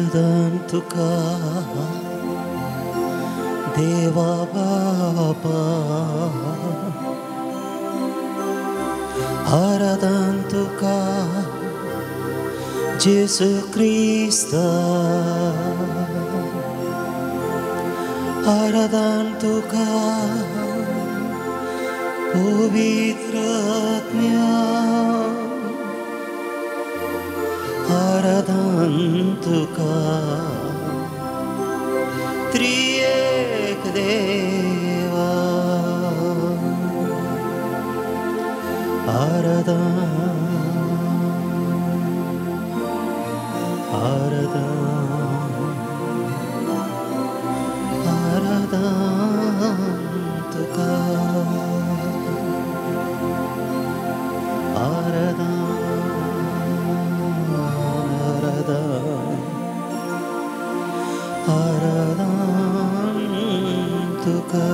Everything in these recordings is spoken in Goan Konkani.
आराधन तुका देवा बापा, आराधन तुका जेसू क्रिस्ता, आराधन तुका पवित्र आत्म्या, आराधन तुका त्रिएक देवा, आराधन आराधन आराधन तुका, आराधन आराधन आराधन तुका।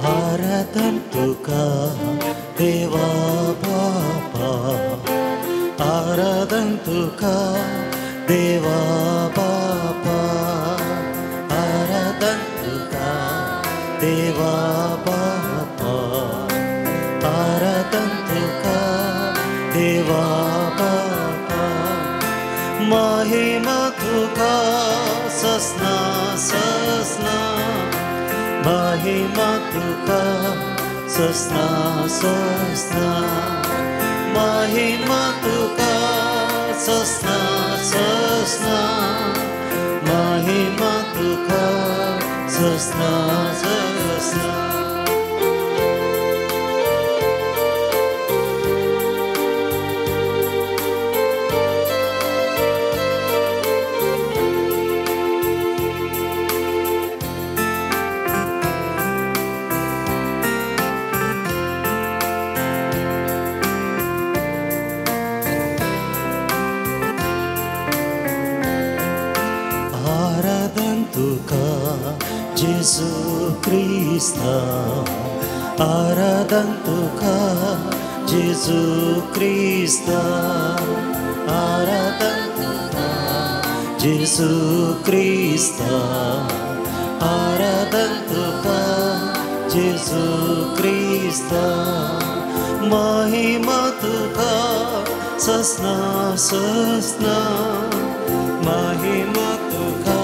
आराधन तुका देवा बापा, आराधन तुका देवा बापा, आराधन तुका देवा बापा, आराधन तुका देवा बापा, महिमा तुका ससना ससना, महिमा तुका ससना ससना, महिमा तुका ससना ससना, महिमा तुका ससना ससना। आराधन तुका जेसू क्रिस्ता, आराधन तुका जेसू क्रिस्ता, आराधन तुका जेसू क्रिस्ता, आराधन तुका जेसू क्रिस्ता, महिमा तुका ससना ससना, महिमा तुका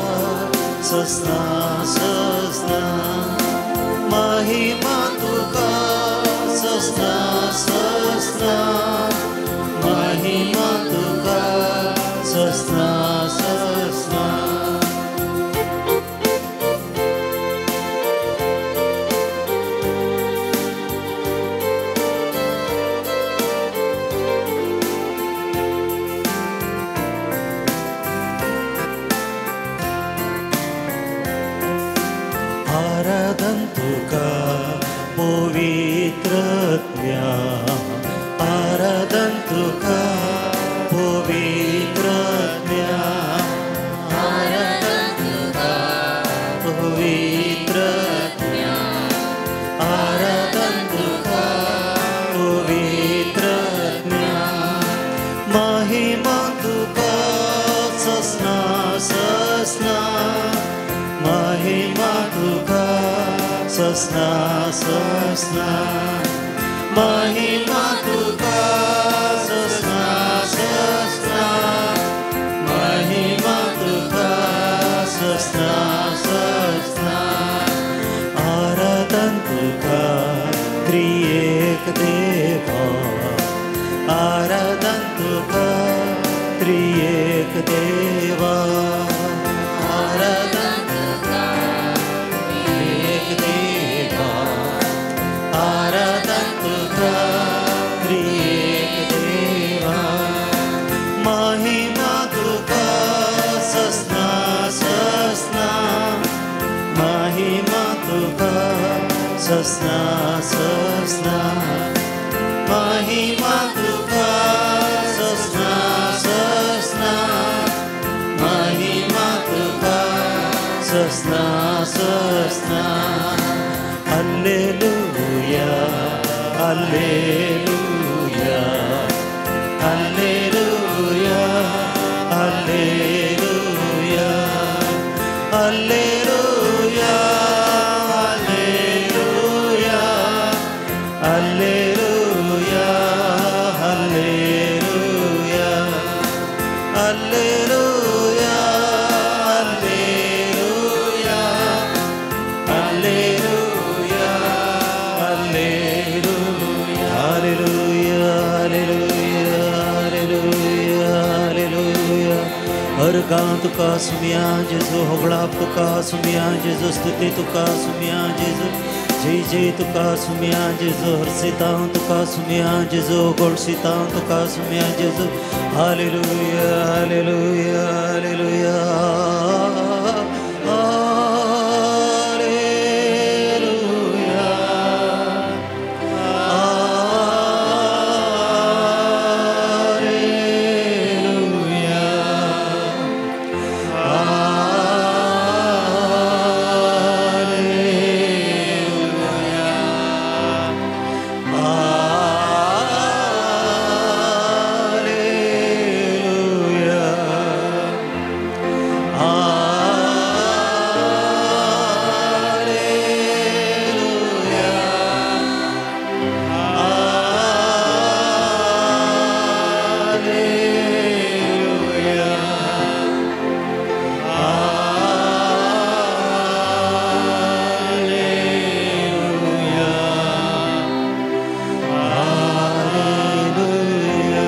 ससना ससना, महिमा तुका ससना ससना, महिमा तुका ससना ससना। आराधन तुका पवित्र आत्म्या, आराधन तुका पवित्र आत्म्या, आराधन तुका पवित्र आत्म्या, आराधन तुका पवित्र आत्म्या, महिमा तुका ससना ससना, महिमा तुका ससना ससना, महिमा तुका ससना ससना, महिमा तुका ससना ससना। आराधन तुका त्रिएक देवा, आराधन तुका त्रिएक देवा, आराधन तुका त्रिएक देवा, आराधन तुका त्रिएक देवा, महिमा तुका ससना तुका ससना ससना महिमा तुका ससना ससना महिमा तुका ससना ससना hallelujah hallelujah hallelujah hallelujah hallelujah hallelujah hallelujah hallelujah hallelujah hallelujah hallelujah hallelujah hallelujah hallelujah hallelujah hallelujah हर गांव तुका सुमिया जेजू होगळाप तुका सुमिया जेजू स्तुती तुका सुमिया जेजू जय जय तुका सुमिया जेजू हर्षितां तुका सुमिया जेजू गोडसितां तुका सुमिया जेजू हालेलुया हालेलुया hallelujah hallelujah hallelujah hallelujah hallelujah hallelujah hallelujah hallelujah hallelujah.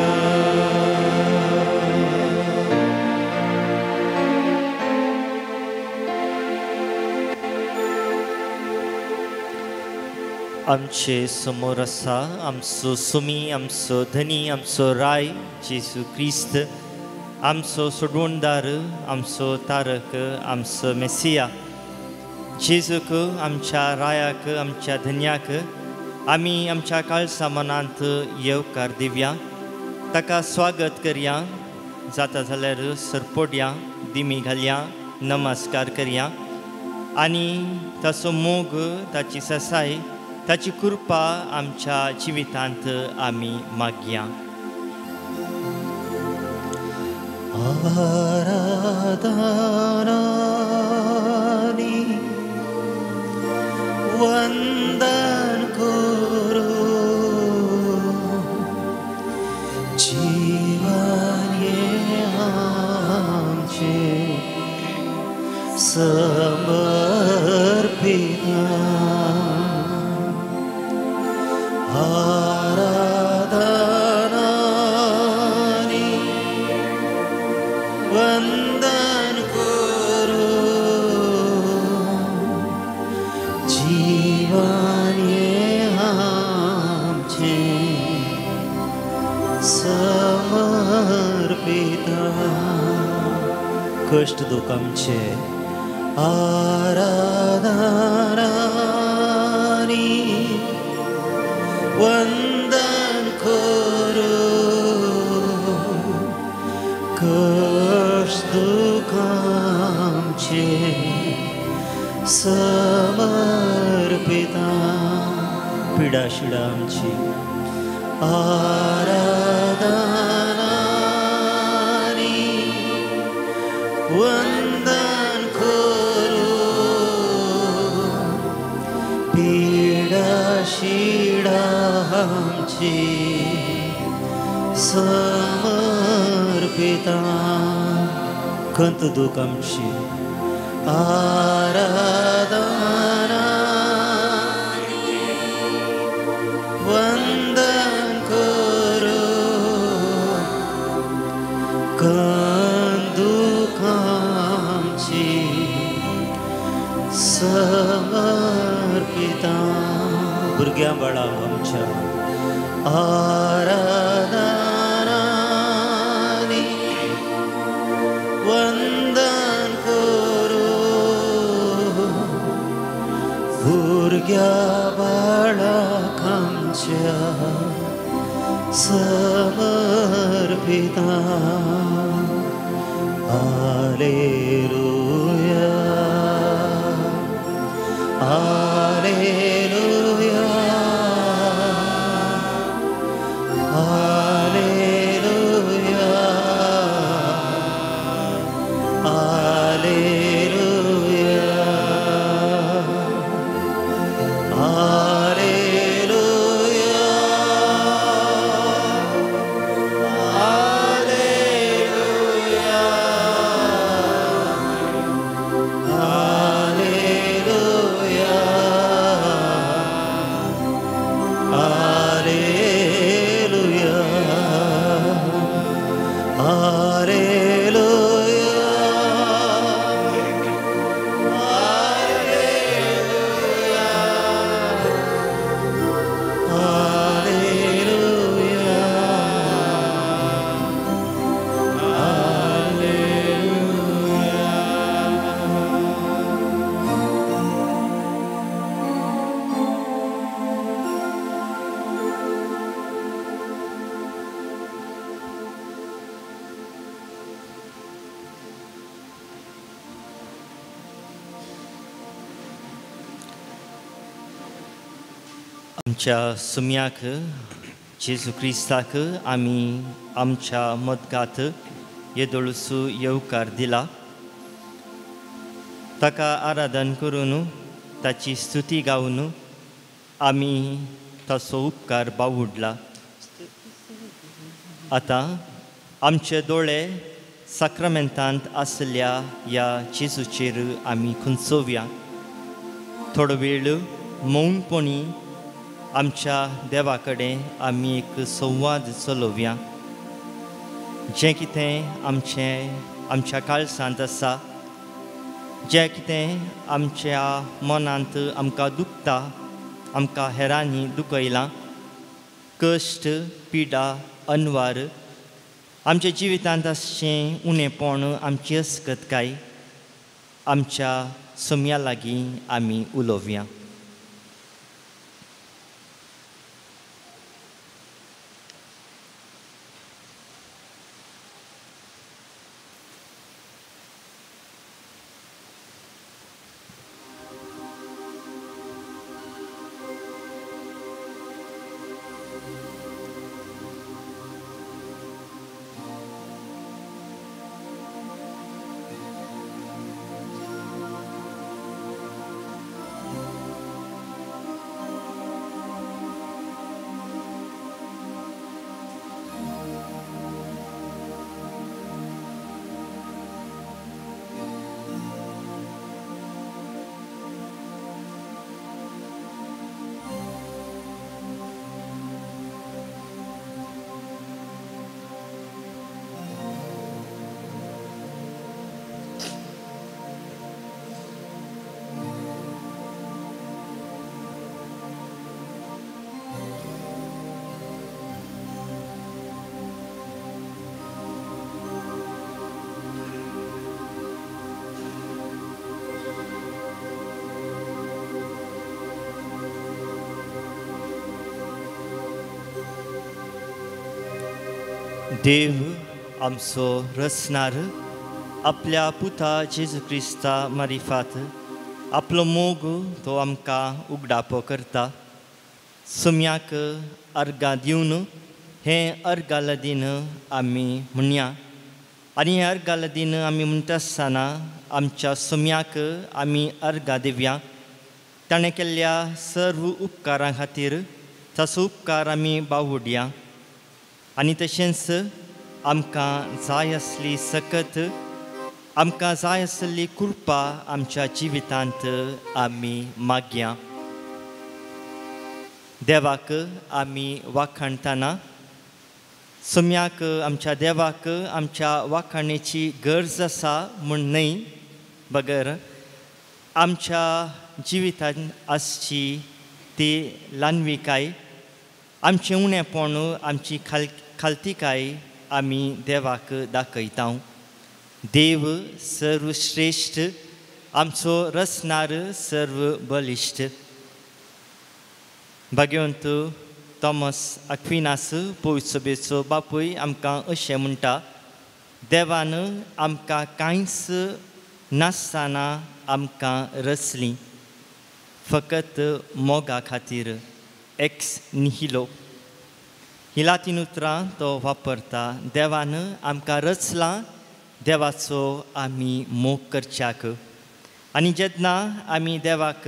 आमचे समोर आसा आमचो सुमी आमचो धनी आमचो राय जेजू क्रिस्त आमचो सोडवणदार आमचो तारक आमचो मेसिया जेजूक आमच्या रायाक आमच्या धन्याक आमी आमच्या काळसा मनांत येवकार दिवया ताका स्वागत करया जाता जाल्यार सरपोडया दिमी घालया नमस्कार करया आनी ताचो मोग ताची ससाय ताची कृपा आमच्या जिवितांत आमी मागया. आराधनानी वंदन करू जीवन हे आमचे समर्पित आराधनानी वंदन करू जीवन हे आमचे समर्पित कष्ट दुख आमचे आराधनानी वंदन करू कष्ट दुख आमचे समर्पित पिडा शिडा आमची आराधनानी वंदन करू पीडा शिडा आमची समर्पित खंत दुख आमची आराधना वंदन करू खंत दुख आमची समर्पित भुरग्यां बाळां आमच्या आराधनानी वंदन करू भुरग्या बाळाक आमच्या समर्पिता. हालेलुया, हालेलुया, हालेलुया, हालेलुया, हालेलुया, हालेलुया, हालेलुया, हालेलुया, हालेलुया, हालेलुया, हालेलुया, हालेलुया. आमच्या सुम्याक जेजू क्रिस्ताक आमी आमच्या मदगात येदोळसू येवकार दिला. ताका आराधन करून ताची स्तुती गावन आमी ताचो उपकार बावुडला. आतां आमचे दोळे साक्रामेंतांत आसल्या ह्या जेजूचेर आमी खुंचोवया. थोडो वेळ मौनपणी आमच्या देवा कडेन आमी एक संवाद चलोवया. जें कितें आमचें आमच्या काळसांत आसा, जें कितें आमच्या मनांत आमकां दुखता, आमकां हेरांनी दुखयलां, कश्ट, पिडा, अनवार, आमच्या जिवितांत आसचें उणेपण, आमची अस्कतकाय आमच्या सोम्या लागीं आमी उलोवया. देव आमचो रचणार आपल्या पुता जेजू क्रिस्ता मारिफात आपलो मोग तो आमकां उगडापो करता. सुम्याक अर्गां दिवन हें अर्गालदीन आमी म्हणया आनी हें अर्गालदीन आमी म्हणटा आसतना आमच्या सुम्याक आमी अर्गां दिवया. ताणें केल्ल्या सर्व उपकारां खातीर ताचो उपकार आमी बावुडया आनी तशेंच आमकां जाय आसली सकत, आमकां जाय आसली कृपा आमच्या जिवितांत आमी मागया. देवाक आमी वाखाणतना सुम्याक आमच्या देवाक आमच्या वाखाणेची गरज आसा म्हूण न्हय, बगर आमच्या जिवितांत आसची ती ल्हानविकाय, आमचें उणेपण, आमची खालतीकाय आमी देवाक दाखयता. देव सर्वश्रेश्ठ आमचो रचणार सर्व बलिश्ट. भाग्यवंत थॉमस अक्विनास पवित्र बापूय आमकां अशें म्हणटा, देवान आमकां कांयच नासतना आमकां रचलीं फकत मोगा खातीर, एक्स निहिलो. ही लातीन उतरां तो वापरता. देवान आमकां रचलां, देवाचो आमी मोग करच्याक. आनी जेन्ना आमी देवाक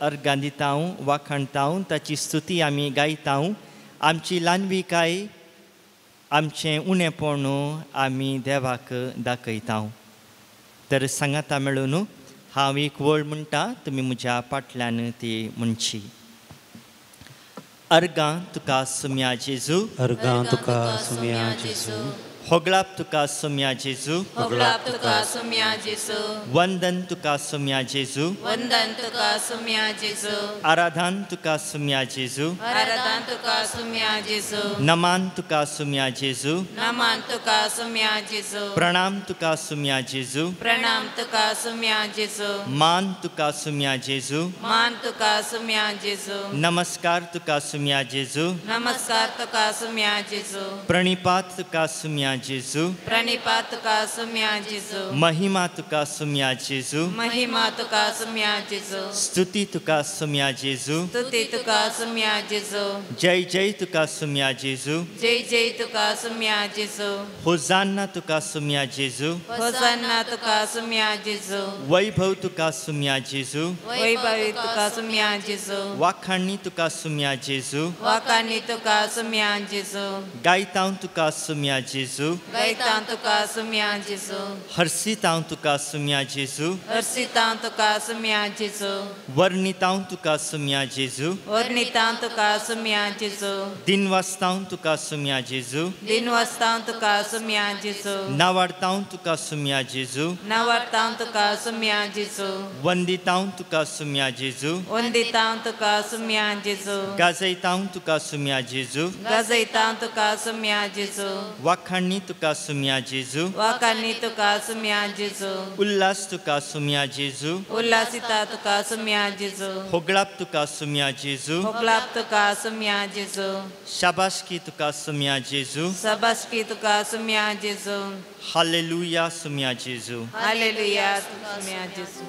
अर्गां दिता, वाखाणता, ताची स्तुती आमी गायता, आमची ल्हानविकाय, आमचें उणेपण आमी देवाक दाखयता. तर सांगाता मेळून हांव एक वळ म्हणटा, तुमी म्हज्या फाटल्यान ती म्हणची. अर्गां तुका सुम्या जेजू, अर्गां तुका सुम्या जेजू, होगळाप तुका सुम्या जेजू, होगळाप तुका सुम्या जेजू, वंदन तुका सुम्या जेजू, वंदन तुका सुम्या जेजू, आराधन तुका सुम्या जेजू, आराधन तुका सुम्या जेजू, नमान तुका सुम्या जेजू, नमान तुका सुम्या जेजू, प्रणाम तुका सुम्या जेजू, प्रणाम तुका सुम्या जेजू, मान तुका सुम्या जेजू, मान तुका सुम्या जेजू, नमस्कार तुका सुम्या जेजू, नमस्कार तुका सुम्या जेजू, प्रणिपात तुका सुम्या जेजू, प्रणिपात तुका सुम्या जेजू, महिमा तुका सुम्या जेजू, महिमा तुका सुम्या जेजू, स्तुती तुका सुम्या जेजू, स्तुती तुका सुम्या जेजू, जय जय तुका सुम्या जेजू, जय जय तुका सुम्या जेजू, होजान्ना तुका सुम्या जेजू, होजान्ना तुका सुम्या जेजू, वैभव तुका सुम्या जेजू, वैभव तुका सुम्या जेजू, वाखाणी तुका सुम्या जेजू, वाखाणी तुका सुम्या जेजू, गायतां तुका सुम्या जेजू, गायतां तुका सुम्या जेजू, हर्षितां तुका सुम्या जेजू, हर्षितां तुका सुम्या जेजू, वर्णितां तुका सुम्या जेजू, वर्णितां तुका सुम्या जेजू, दिनवासतां तुका सुम्या जेजू, दिनवासतां तुका सुम्या जेजू, नावाडतां तुका सुम्या जेजू, नावाडतां तुका सुम्या जेजू, वंदितां तुका सुम्या जेजू, वंदितां तुका सुम्या जेजू, गाजयतां तुका सुम्या जेजू, गाजयतां तुका सुम्या जेजू, वाखाणी तुका सुम्या जेजू, वाखाणी तुका सुम्या जेजू, उल्हास तुका सुम्या जेजू, उल्हासिता तुका सुम्या जेजू, होगळाप तुका सुम्या जेजू, होगळाप तुका सुम्या जेजू, शाबासकी तुका सुम्या जेजू, शाबासकी तुका सुम्या जेजू, हालेलुया सुम्या जेजू, हालेलुया सुम्या जेजू.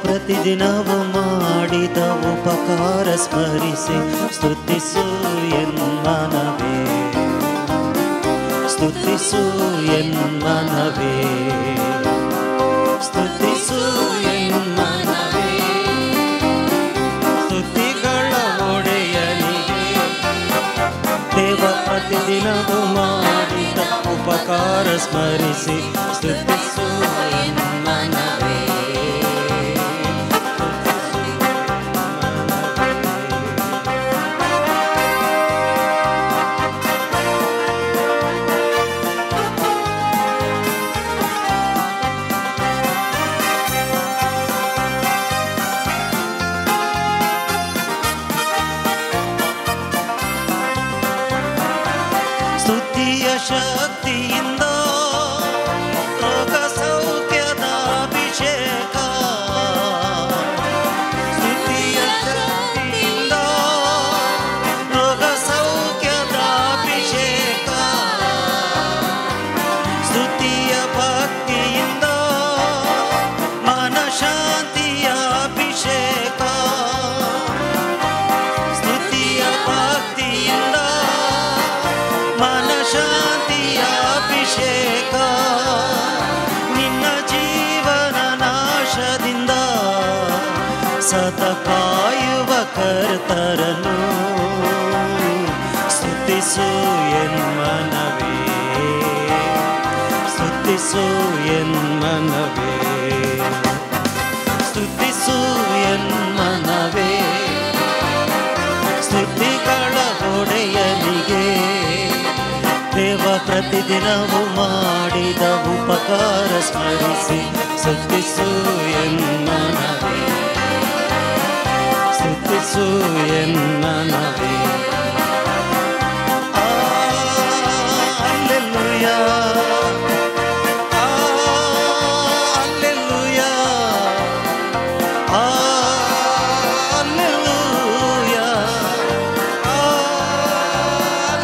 ಪ್ರತಿದಿನವೂ ಮಾಡಿದ ಉಪಕಾರ ಸ್ಮರಿಸಿ ಸ್ತುತಿಸು ಎನ್ಮನವೇ, ಸ್ತುತಿಸು ಎನ್ಮನವೇ, ಸ್ತುತಿಸು ಎನ್ಮನವೇ, ಸ್ತುತಿಗಳ ಒಡೆಯನಿಗೆ. ದೇವ ಪ್ರತಿದಿನವೂ ಮಾಡಿದ ಉಪಕಾರ ಸ್ಮರಿಸಿ ಸ್ತುತಿಸು ಎನ್ಮನವೇ. ಶಕ್ತಿಯಿಂದ ರೋಗ ಸೌಖ್ಯದ ಅಭಿಷೇಕ, ಸ್ತುತಿಯ ಶಕ್ತಿಯಿಂದ ರೋಗ ಸೌಖ್ಯದ ಅಭಿಷೇಕ, ಸ್ತುತಿಯ ಭಕ್ತಿಯಿಂದ ಮನಶಾಂತಿಯ ಅಭಿಷೇಕ, ಸ್ತುತಿಯ ಭಕ್ತಿಯಿಂದ ಮನಶಾಂತಿಯ ಅಭಿಷೇಕ, ನಿನ್ನ ಜೀವನ ನಾಶದಿಂದ ಸತ ಕಾಯುವ ಕರ್ತರನು ಸ್ತುತಿಸು ಎನ್ಮನವೇ, ಸ್ತುತಿಸು ಎನ್ಮನವೇ, ಸ್ತುತಿಸು. ಪ್ರತಿದಿನವೂ ಮಾಡಿದ ಉಪಕಾರ ಸ್ಮರಿಸಿ ಸ್ತುತಿಸು ಎನ್ನನವೇ, ಸ್ತುತಿಸು ಎನ್ನನವೇ. Alleluia, alleluia, alleluia,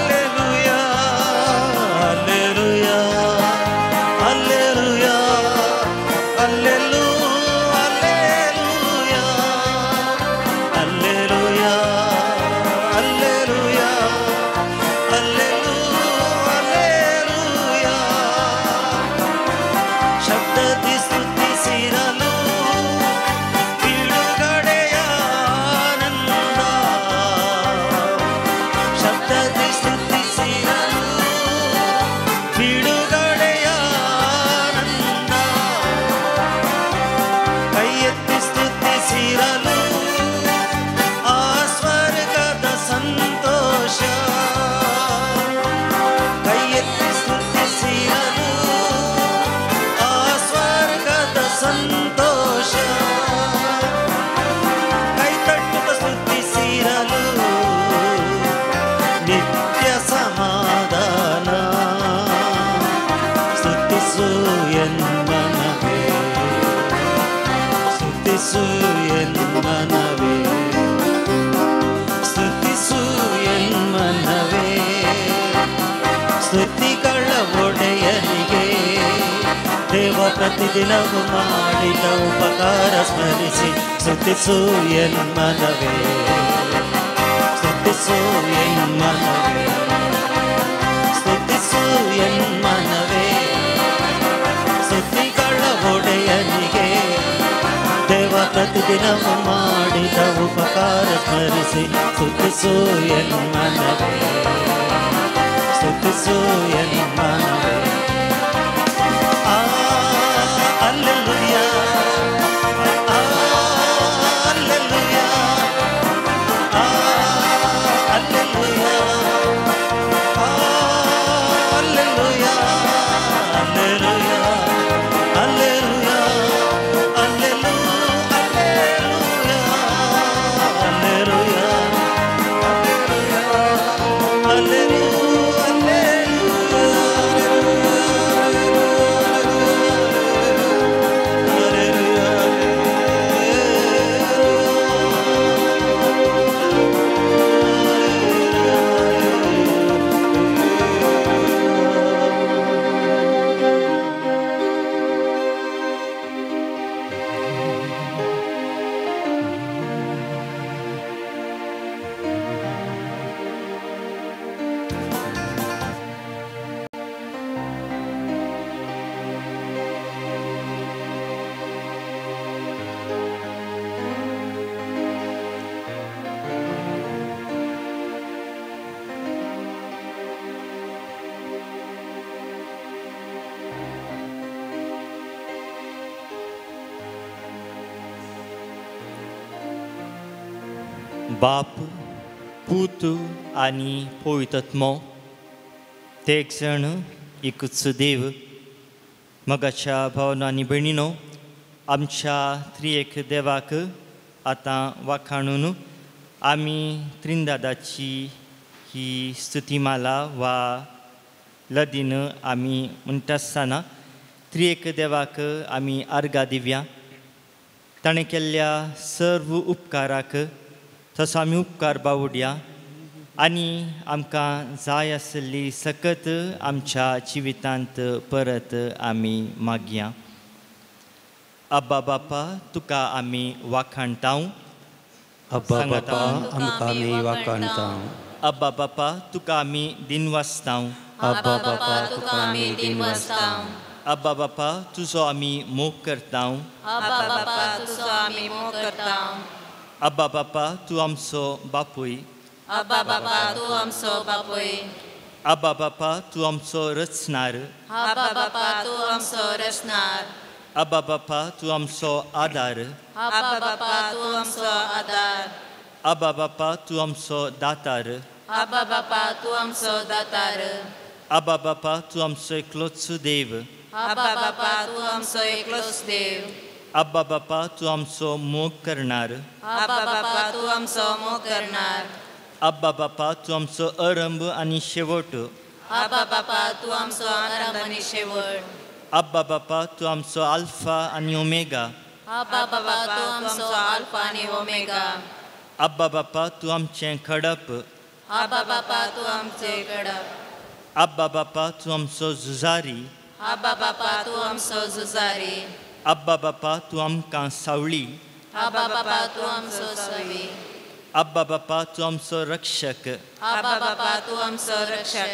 alleluia, alleluia, alleluia, alleluia, alleluia, alleluia, alleluia. ಶಬ್ದದಿ ಸ್ತುತಿಸಿರಲು ಬಿಡುಗಡೆಯ ಆನಂದ, ಶಬ್ದದಿ ಸ್ತುತಿಸಿರಲು ಬಿಡುಗಡೆಯ ಆನಂದ, ಕೈ ಎತ್ತಿ ಸ್ತುತಿಸಿರಲು ಆ ಸ್ವರ್ಗದ ಸಂತೋಷ, ಕೈ ಎತ್ತಿ ಸ್ತುತಿಸಿರಲು ಆ ಸ್ವರ್ಗದ ಸಂತೋಷ, ಕೈ ತಟ್ಟುತ್ತ ಸ್ತುತಿಸಿರಲು ನಿತ್ಯ ಸಮಾಧಾನ. ಸ್ತುತಿಸು ಎನ್ನನವೇ, ಸ್ತುತಿಸು ಎನ್ನನವೇ, ಸ್ತುತಿಸು ಎನ್ಮನವೇ. ಸ್ತುತಿಗಳ ಒಡೆಯನಿಗೆ ದೇವ ಪ್ರತಿದಿನವೂ ಮಾಡಿದ ಉಪಕಾರ ಸ್ಮರಿಸಿ ಸ್ತುತಿಸು ಎನ್ಮನವೇ, ಸ್ತುತಿಸು ಎನ್ಮನವೇ, ಸ್ತುತಿಸು ಎನ್ಮನವೇ. ಸ್ತುತಿಗಳ ಒಡೆಯನಿಗೆ ದೇವ ಪ್ರತಿದಿನವೂ ಮಾಡಿದ ಉಪಕಾರ ಸ್ಮರಿಸಿ ಸ್ತುತಿಸು ಎನ್ಮನವೇ, ಸ್ತುತಿಸು ಎನ್ಮನವೇ. Alleluia, alleluia, alleluia, alleluia, alleluia, alleluia, alleluia, alleluia, alleluia, बाप, पूत आनी पवित्र ते एक जण एकूच देव. मगाच्या भावना आनी भयणीनो, आमच्या त्रिएक देवाक आतां वाखाणून आमी त्रिंदादाची ही स्तुतीमाला वा लदीन आमी म्हणटा आसतना त्रिएक देवाक आमी आर्गां दिवया. ताणें केल्ल्या सर्व उपकाराक तसो आमी उपकार बावुडया आनी आमकां जाय आसली सकत आमच्या जिवितांत परत आमी मागया. अब्बा बापा, तुका आमी वाखाणतांव. अब्बा बापा, आमकां आमी वाखाणतांव. अब्बा बापा, तुका आमी दिनवासतांव. अब्बा बापा, तुका आमी दिनवासतांव. अब्बा बापा, तुजो आमी मोग करतांव. अब्बा बापा, तुजो आमी मोग करतांव. अब्बा बापा, तूं आमचो बापूय. अब्बा बापा, तूं आमचो बापूय. अब्बा बापा, तूं आमचो रचणार. अब्बा बापा, तूं आमचो रचणार. अब्बा बापा, तूं आमचो आदार. अब्बा बापा, तूं आमचो आदार. अब्बा बापा, तूं आमचो दातार. अब्बा बापा, तूं आमचो दातार. आबा बापा तूं आमचो एकलोच देव. आबा बापा तूं आमचो एकलोच देव. आबा बापा तूं आमचो मोग करणार. आबा बापा तूं आमचो मोग करणार. आबा बापा तूं आमचो अरंभ आनी शेवट. आबा बापा तूं आमचो आरंभ आनी शेवट. आबा बापा तूं आमचो आल्फा आनी ओमेगा. आबा बापा तूं आमचो आल्फा आनी ओमेगा. आबा बापा तूं आमचें खडप. आबा बापा तूं आमचें खडप. आबा बापा तूं आमचो झुजारी. आबा बापा तूं आमचो झुजारी. आबा बापा तूं आमकां सावळी. आबा बापा तूं आमचो सावळी. आबा बापा तूं आमचो रक्षक. आबा बापा तूं आमचो रक्षक.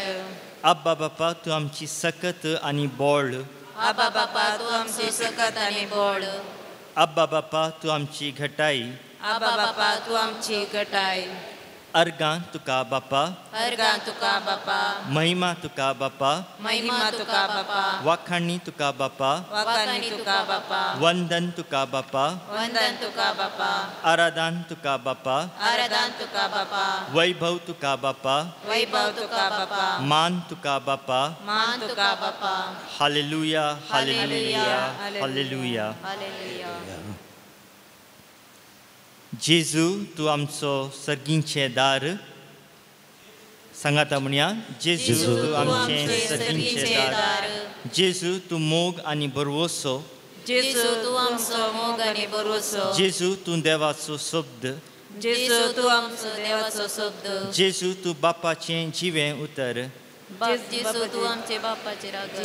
आबा बापा तूं आमची सकत आनी बोळ. आबा बापा तूं आमची सकत आनी बोळ. आबा बापा तूं आमची घटाई. आबा बापा तूं आमची घटाई. अर्गां तुका बापा. अर्गां तुका बापा. महिमा तुका बापा. महिमा तुका बापा. वाखाणी तुका बापा. वाखाणी तुका बापा. वंदन तुका बापा. वंदन तुका बापा. आराधन तुका बापा. आराधन तुका बापा. वैभव तुका बापा. वैभव तुका बापा. मान तुका बापा. मान तुका बापा. हालेलुया हालेलुया हालेलुया. जेजू तूं आमचो सर्गीचें दार. सांगाता म्हणया. जेजू तूं आमचें सर्गीचें दार. जेजू तूं मोग आनी भरवसो. जेजू तूं आमचो मोग आनी भरवसो. जेजू तूं देवाचो शब्द. जेजू तूं आमचो देवाचो शब्द. जेजू तूं बापाचें जिवें उतर. जेजू तूं आमचे बापाचें राग.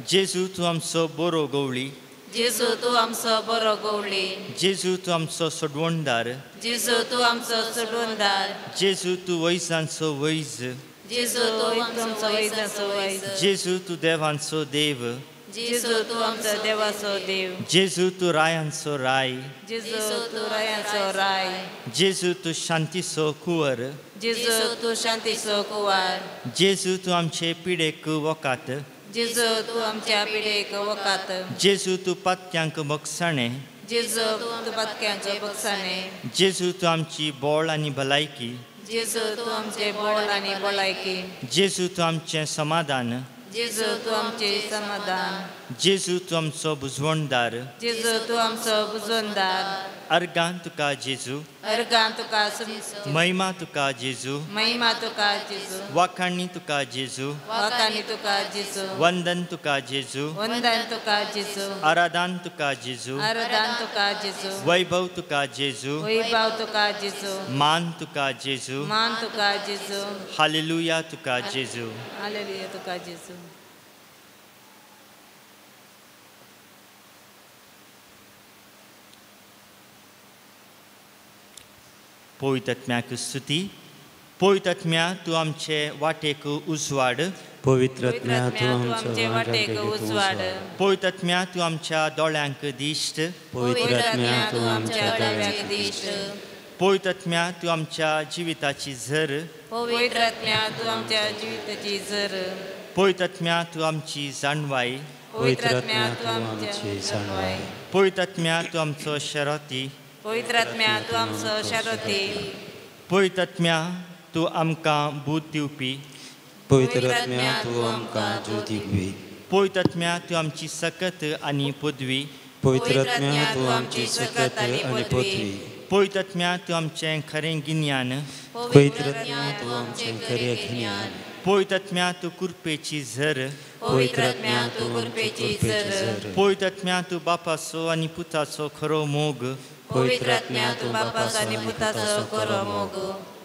जेजू तूं आमचो बरो गवळी. जेजू तूं आमचो बरो गवळी. जेजू तूं आमचो सोडवणदार. जेजू तूं आमचो सोडवणदार. जेजू तूं वैजांचो वैज. जेजू तूं आमचो वैजांचो वैज. जेजू तूं देवांचो देव. जेजू तूं आमचो देवाचो देव. जेजू तूं रायांचो राय. जेजू तूं रायांचो राय. जेजू तूं शांतीचो कुंवर. जेजू तूं शांतीचो कुंवर. जेजू तूं आमचे पिडेक वकात. जेजू तूं आमच्या पिडेक वकात. जेजू तूं पातक्यांक बगसाणें. जेजू तूं पातक्यांक बगसाणें. जेजू तूं आमची बोळ आनी भलायकी. जेजू तूं आमचें बोळ आनी भलायकी. जेजू तूं आमचें समाधान. जेजू तूं आमचें समाधान. जेजू तूं आमचो बुजवणदार. जेजू तूं आमचो बुजवणदार. अर्गां तुका जेजू. अर्गां तुका. महिमा तुका जेजू. महिमा तुका जेजू. वाखाणी तुका जेजू. वाखाणी तुका जेजू. वंदन तुका जेजू. वंदन तुका जेजू. आराधन तुका जेजू. आराधन तुका जेजू. वैभव तुका जेजू. वैभव तुका जेजू. मान तुका जेजू. मान तुका जेजू. हालेलुया तुका जेजू. हालेलुया तुका जेजू. पवित्र आत्म्याक स्तुती. पवित्र आत्म्या तूं आमचे वाटेक उजवाड. पवित्र आत्म्या तूं आमचे वाटेक उजवाड. पवित्र आत्म्या तूं आमच्या दोळ्यांक दिश्ट. पवित्र आत्म्या तूं आमच्या दोळ्यांक दिश्ट. पवित्र आत्म्या तूं आमच्या जिविताची झर. पवित्र आत्म्या तूं आमच्या जिविताची झर. पवित्र आत्म्या तूं आमची जाणवाय. पवित्र आत्म्या तूं आमची जाणवाय. पवित्र आत्म्या तूं आमचो शरती. पवित्र आत्म्या तूं आमचो शरती. पवित्र आत्म्या तूं आमकां बूद दिवपी. पवित्र आत्म्या तूं आमकां बूद दिवपी. पवित्र आत्म्या तूं आमची सकत आनी पदवी. पवित्र आत्म्या तूं आमची सकत आनी पदवी. पवित्र आत्म्या तूं आमचें खरें गिन्यान. पवित्र आत्म्या तूं आमचें खरें गिन्यान. पवित्र आत्म्या तूं कृपेची झर. पवित्र आत्म्या तूं कृपेची झर. पवित्र आत्म्या तूं बापाचो आनी पुताचो खरो मोग. पवित्र आत्म्या तूं बापाचो आनी पुताचो खरो मोग.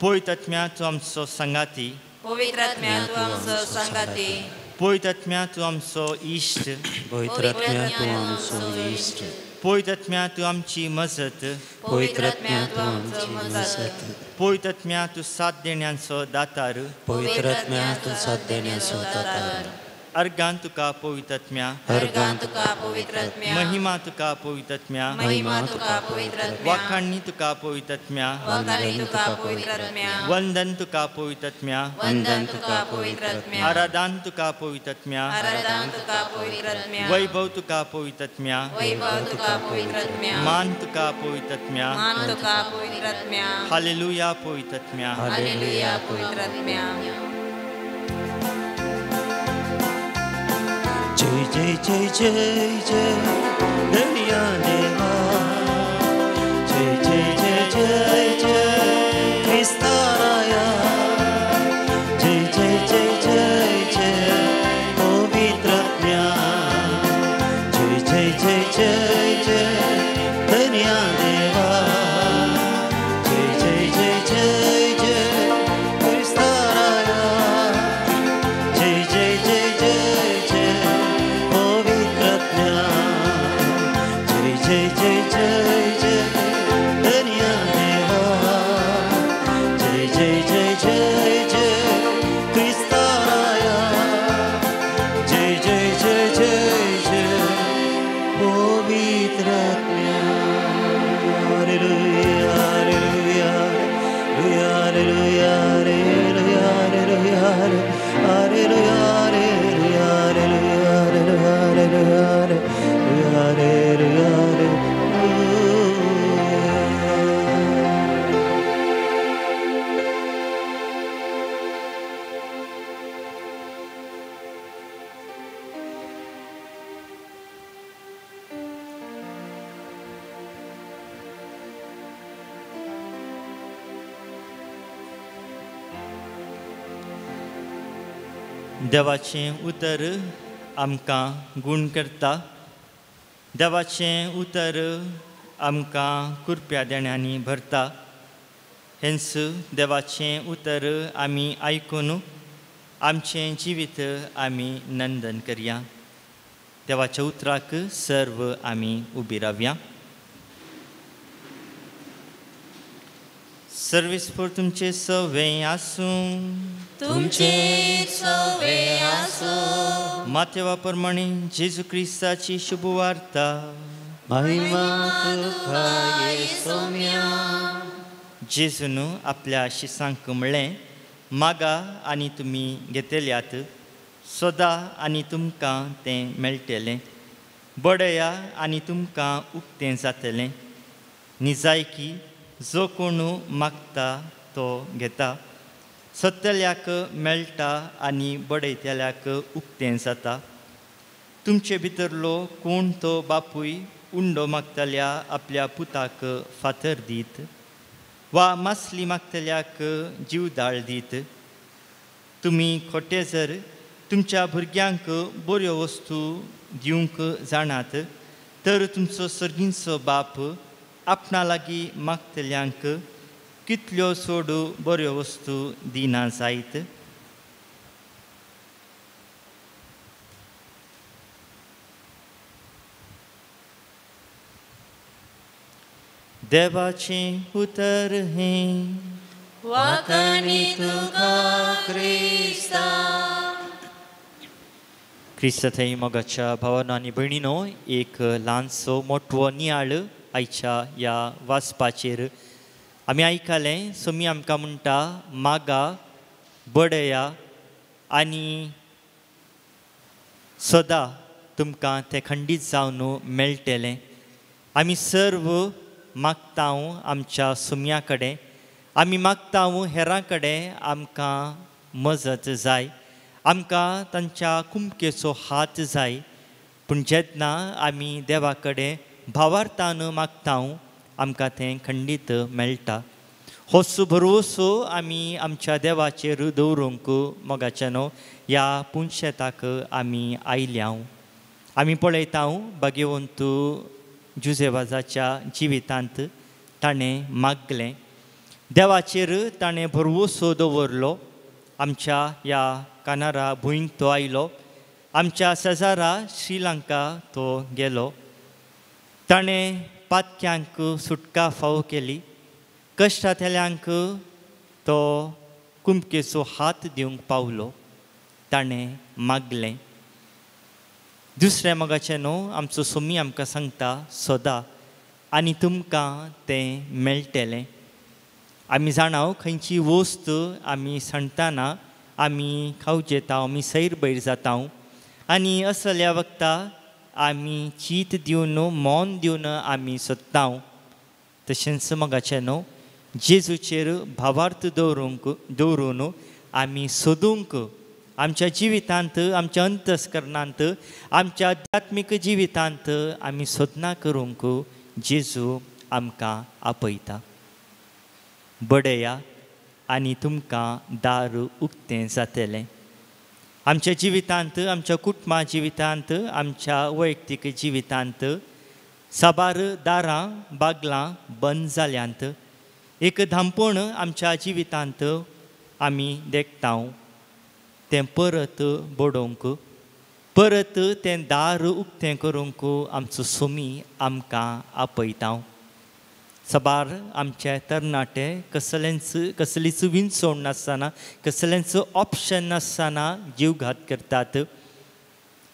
पवित्र आत्म्या तूं आमचो सांगाती. पवित्र आत्म्या तूं आमचो सांगाती. पवित्र आत्म्या तूं आमचो इश्ट. पवित्र आत्म्या तूं आमचो इश्ट. पवित्र आत्म्या तूं आमची मजत. पवित्र आत्म्या तूं आमची मजत. पवित्र आत्म्या तूं साथ देण्यांचो दातार. पवित्र आत्म्या तूं साथ देण्यांचो दातार. अर्गां तुका पवित्र आत्म्या. अर्गां तुका पवित्र आत्म्या. महिमा तुका पवित्र आत्म्या. महिमा तुका पवित्र आत्म्या. वाखाणी तुका पवित्र आत्म्या. वाखाणी तुका पवित्र आत्म्या. वंदन तुका पवित्र आत्म्या. वंदन तुका पवित्र आत्म्या. आराधन तुका पवित्र आत्म्या. आराधन तुका पवित्र आत्म्या. वैभव तुका पवित्र आत्म्या. वैभव तुका पवित्र आत्म्या. मान तुका पवित्र आत्म्या. मान तुका पवित्र आत्म्या. हालेलुया पवित्र आत्म्या. हालेलुया पवित्र आत्म्या. जय जय जय जय धन्या देवा जय जय जय जय जय क्रिस्ताराया जय जय जय जय जय पवित्रज्ञा जय जय जय जय जय धन्या देवा जय जय जय जय जय क्रिस्ताराया जय जय जय जय जय पवित्रज्ञा जय जय जय जय जय धन्या देवा जय जय जय जय जय क्रिस्ताराया जय जय जय जय जय पवित्रज्ञा. Hallelujah, hallelujah, hallelujah, hallelujah, hallelujah, hallelujah, hallelujah, hallelujah, hallelujah. देवाचें उतर आमकां गूण करता, देवाचें उतर आमकां कुरप्या देण्यांनी भरता. हेंच देवाचें उतर आमी आयकून आमचें जिवीत आमी नंदन करया. देवाच्या उतराक सर्व आमी उबी रावया. सर्वेस्पोर तुमचें सवें आसूं, तुमचें सवें आसूं. मातेवा प्रमाणे जेजू क्रिस्ताची शुभवार्ता. महिमा तुका येसोम्या. जेजून आपल्या शिसांक म्हणलें, मागा आनी तुमी घेतल्यात, सोदा आनी तुमकां तें मेळटलें, बडया आनी तुमकां उक्तें जातलें. निजायकी जो कोण मागता तो घेता, सोदतल्याक मेळटा आनी बडयतल्याक उक्तें जाता. तुमचे भितरलो कोण तो बापूय उंडो मागतल्या आपल्या पुताक फातर दीत वा मासली मागतल्याक जीवदाळ दीत? तुमी खोटे जर तुमच्या भुरग्यांक बऱ्यो वस्तू दिवंक जाणात तर तुमचो सर्गींचो बाप आपणा लागीं मागतल्यांक कितल्यो चड बऱ्यो वस्तू दिना जायत? देवाचें उतर हें वाखाणी तुका क्रिस्ता. क्रिस्ता थंय मोगाच्या भावानो आनी भयणीनो, एक ल्हानसो मोटवो नियाळ आयच्या ह्या वाचपाचेर आमी आयकलें. सोमी आमकां म्हणटा, मागा, बडया आनी सदा तुमकां तें खंडीत जावन मेळटलें. आमी सर्व मागता आमच्या सोम्या कडेन, आमी मागता हेरां कडेन, आमकां मजत जाय, आमकां तांच्या कुमकेचो हात जाय. पूण जेन्ना आमी देवा कडेन भावार्थान मागता आमकां तें खंडीत मेळटा. होच भरवसो आमी आमच्या देवाचेर दवरूंक मोगाच्यानो ह्या पुनशेताक आमी आयल्या. आमी पळयता भाग्यवंत जुजेवाजाच्या जिवितांत ताणें मागलें, देवाचेर ताणें भरवसो दवरलो. आमच्या ह्या कानारा भूंयक तो आयलो, आमच्या शेजारा श्रीलंका तो गेलो. ताणें पातक्यांक सुटका फावो केली, कश्टांतल्यांक तो कुमकेचो हात दिवंक पावलो. ताणें मागलें. दुसरें मोगाचें न्हू, आमचो सोमी आमकां सांगता, सोदा आनी तुमकां तें मेळटलें. आमी जाणाव खंयची वस्त आमी सांडटाना आमी खावजेता, आमी सैर बैर जाता आनी असल्या वखता आमी चीत दिवन मन दिवन आमी सोदता. तशेंच मोगाचें न्हू, जेजूचेर भावार्थ दवरून आमी सोदूंक आमच्या जिवितांत, आमच्या अंतस्करणांत, आमच्या आध्यात्मीक जिवितांत आमी सोदना करूंक जेजू आमकां आपयता. बडया आनी तुमकां दार उक्तें जातलें. आमच्या जिवितांत, आमच्या कुटुंबा जिवितांत, आमच्या वैयक्तीक जिवितांत साबार दारां बागलां बंद जाल्यांत. एक धांपण आमच्या जिवितांत आमी देखता, तें परत बडोवंक, परत तें दार उक्तें करूंक आमचो सोमी आमकां आपयता. साबार आमचे तरणाटे कसलेंच कसलीच विंचवण नासतना, कसलेंच ऑप्शन नासतना जीवघात करतात.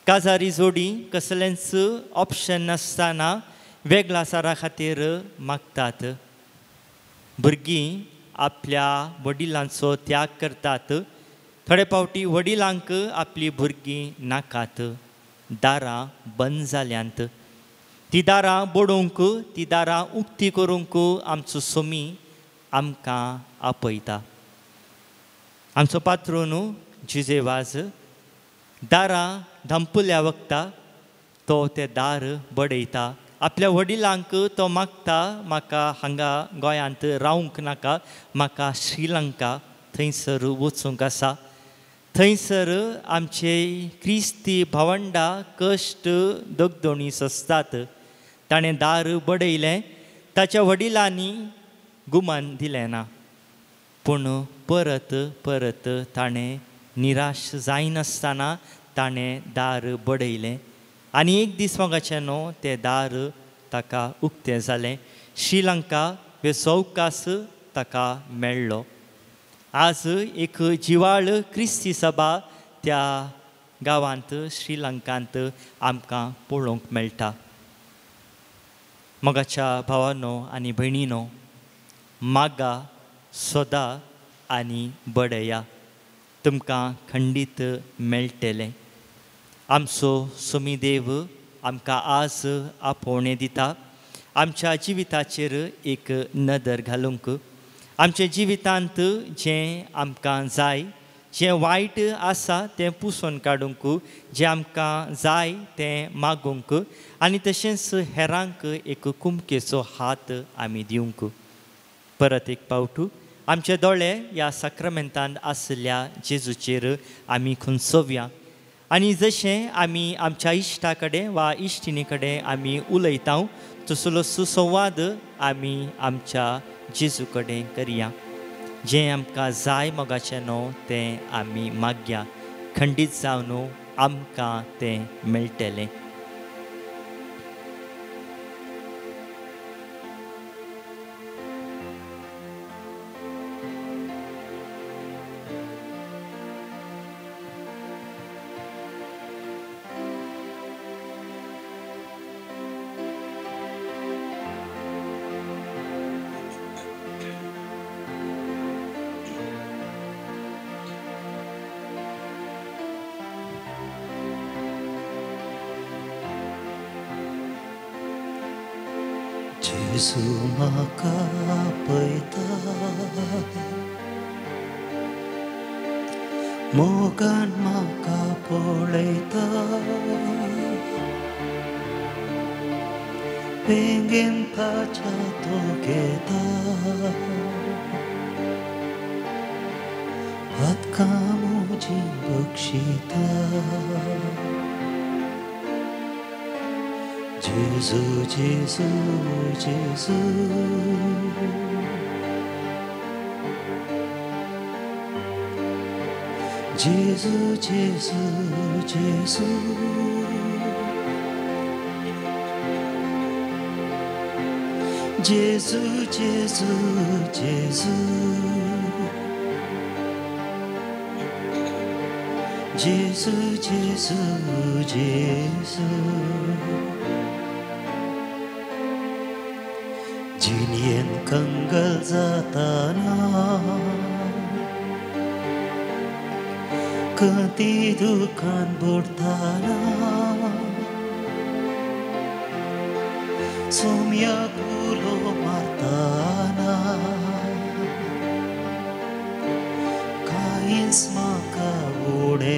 काजारी जोडी कसलेंच ऑप्शन नासतना वेगळासारा खातीर मागतात. भुरगीं आपल्या वडिलांचो त्याग करतात. थोडे फावटी वडिलांक आपली भुरगीं नाकात. दारां बंद जाल्यांत. ती दारां बडोवंक, ती दारां उक्ती करूंक आमचो सोमी आमकां आपयता. आमचो पात्रोन जुजे वाज दारां धांपुल्या वखता तो तें दार बडयता. आपल्या वडिलांक तो मागता, म्हाका हांगा गोंयांत रावंक नाका, म्हाका श्रीलंका थंयसर वचूंक आसा. थंयसर आमचे क्रिस्ती भावंडा कश्ट दगदोणी सोंसतात. ताणें दार बडयलें, ताच्या वडिलांनी गुमान दिलें ना. पूण परत परत ताणें निराश जायनासतना ताणें दार बडयलें आनी एक दीस मोगाचें न्हू तें दार ताका उक्तें जालें. श्रीलंका हे सवकास ताका मेळ्ळो. आज एक जिवाळ क्रिस्ती सभा त्या गांवांत श्रीलंकांत आमकां पळोवंक मेळटा. मोगाच्या भावानो आनी भयणीनो, मागा, सोदा आनी बडया, तुमकां खंडीत मेळटलें. आमचो सोमीदेव आमकां आज आपोवणें दिता आमच्या जिविताचेर एक नदर घालूंक. आमच्या जिवितांत जें आमकां जाय, जें वायट आसा तें पुसून काडूंक, जें आमकां जाय तें मागूंक आनी तशेंच हेरांक एक कुमकेचो हात आमी दिवंक. परत एक पावट आमचे दोळे ह्या साक्रमेंतांत आशिल्ल्या जेजूचेर आमी खुंचोवया आनी जशें आमी आमच्या इश्टा कडेन वा इश्टिणी कडेन आमी उलयता तसलो सुसंवाद आमी आमच्या जेजू कडेन करया. जें आमकां जाय मोगाचें न्हू तें आमी मागया, खंडीत जावन आमकां तें मेळटलें. जेजू म्हाका पळयता, मोगान म्हाका पळयता, वेंगेन ताच्या तो घेता, पातकां म्हजीं बक्षिता. जेजू जेजू जेजू, जेजू जेजू जेजू, जेजू जेजू जेजू, जेजू जेजू जेजू. जिणेन कंगल जाताना, कदी दुखान बुडताना, सोम्या कुलो मारताना, कांयच म्हाका उणें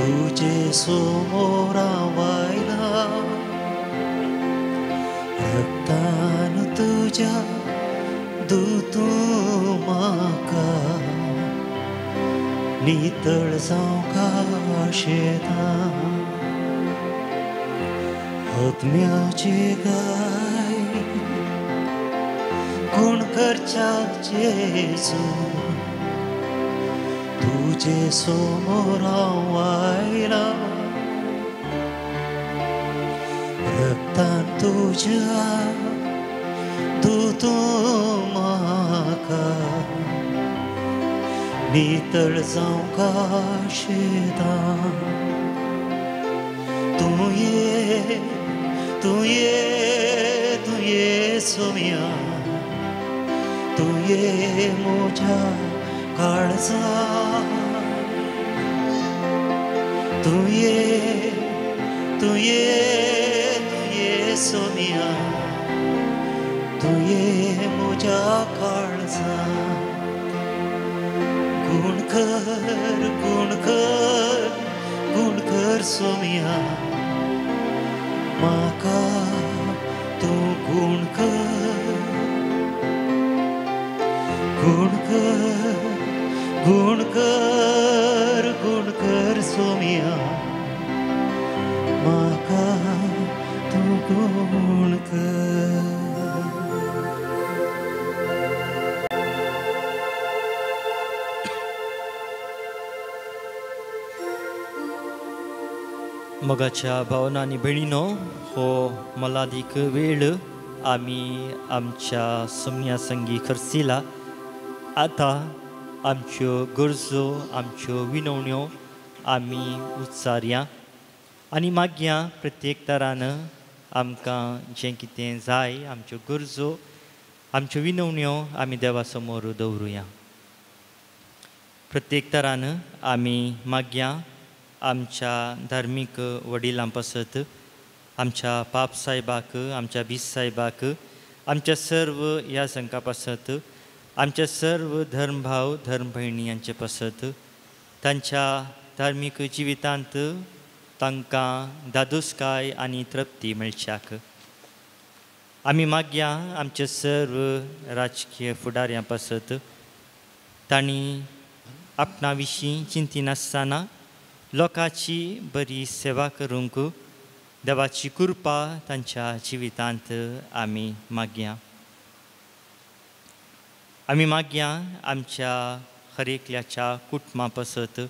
तुजे समोर हांव आयला रक्तान तुज्या दूतूं म्हाका नितळ जावंक आशेता आत्म्याचे गाय गुण करच्या जेजू तुजे समोर हांव आयला रक्तान तुज्या दूतूं म्हाका नितळ जावंक आशेता तूं ये तूं ये तूं ये सोम्या तूं ये म्हज्या काळजा तूं ये तूं ये तूं ये सोम्या तूं ये म्हज्या काळजा गुण कर गुण कर गुण कर सोम्या म्हाका तूं गुण कर गुण कर गुण कर गुण कर सोम्या म्हाका तूं गुण कर। मोगाच्या भावना आनी भयणीनो, हो मोलादीक वेळ आमी आमच्या सोम्या संगी खर्चिला। आतां आमच्यो गरजो आमच्यो विनवण्यो आमी उच्चारया आनी मागया प्रत्येक तरान आमकां जें कितें जाय आमच्यो गरजो आमच्यो विनवण्यो आमी देवा समोर दवरुया। प्रत्येक तरान आमी मागया आमच्या धार्मीक वडिलां पासत, आमच्या पाप साहेबाक, आमच्या बीस साहेबाक, आमच्या सर्व ह्या संघा पासत, आमच्या सर्व धर्मभाव धर्मभयणी हांचे पासत, तांच्या धार्मीक जिवितांत तांकां धादोसकाय आनी तृप्ती मेळच्याक आमी मागया। आमच्या सर्व राजकीय फुडाऱ्यां पासत, तांणी आपणा विशीं चिंतिनासतना लोकांची बरी सेवा करूंक देवाची कृपा तांच्या जिवितांत आमी मागया। आमी मागया आमच्या हर एकल्याच्या कुटुंबा पासत,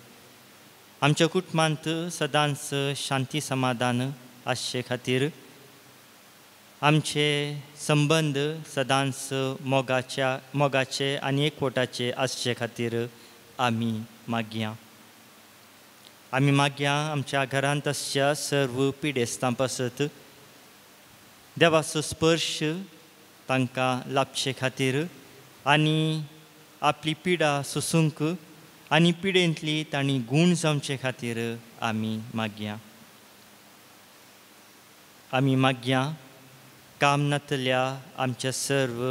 आमच्या कुटुंबांत सदांच शांती समाधान आसचे खातीर, आमचे संबंद सदांच मोगाचे आनी एकवटाचे आसचे खातीर आमी मागया। आमी मागया आमच्या घरांत आसच्या सर्व पिडेस्तां पासत देवाचो स्पर्श तांकां लाभचे खातीर आनी आपली पिडा सोसूंक आनी पिडेंतली तांणी गूण जावचे खातीर आमी मागया। आमी मागया काम नातल्या आमच्या सर्व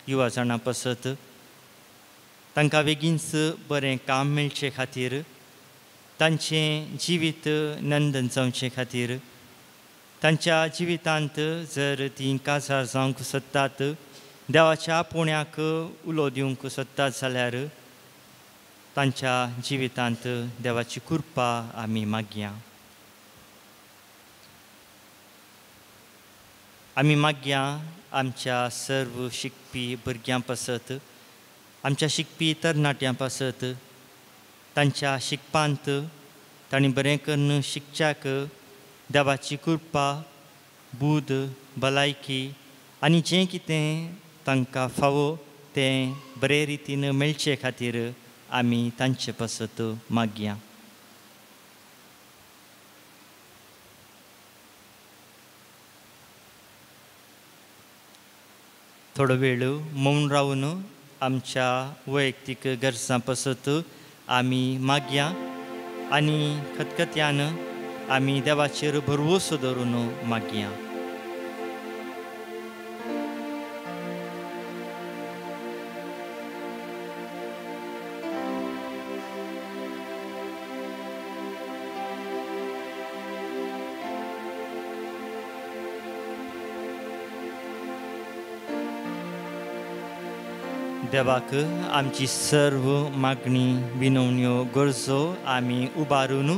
युवा जाणां पासत, तांकां बेगीनच बरें काम मेळचे खातीर, तांचें जिवीत नंदन जावचे खातीर, तांच्या जिवितांत जर तीं काजार जावंक सोदतात, देवाच्या पुण्याक उलो दिवंक सोदतात जाल्यार तांच्या जिवितांत देवाची कृपा आमी मागया। आमी मागया आमच्या सर्व शिकपी भुरग्यां पासत, आमच्या शिकपी तरणाट्यां पासत, तांच्या शिकपांत तांणी बरें करून शिकच्याक देवाची कृपा, बूद, भलायकी आनी जें कितें तांकां फावो तें बरे रितीन मेळचे खातीर आमी तांचे पासत मागया। थोडो वेळ मौन रावन आमच्या वैयक्तीक गरजां पासत आमी मागया आनी खतखत्यान आमी देवाचेर भरवंसो दवरून मागया। देवाक आमची सर्व मागणी विनवण्यो गरजो आमी उबारून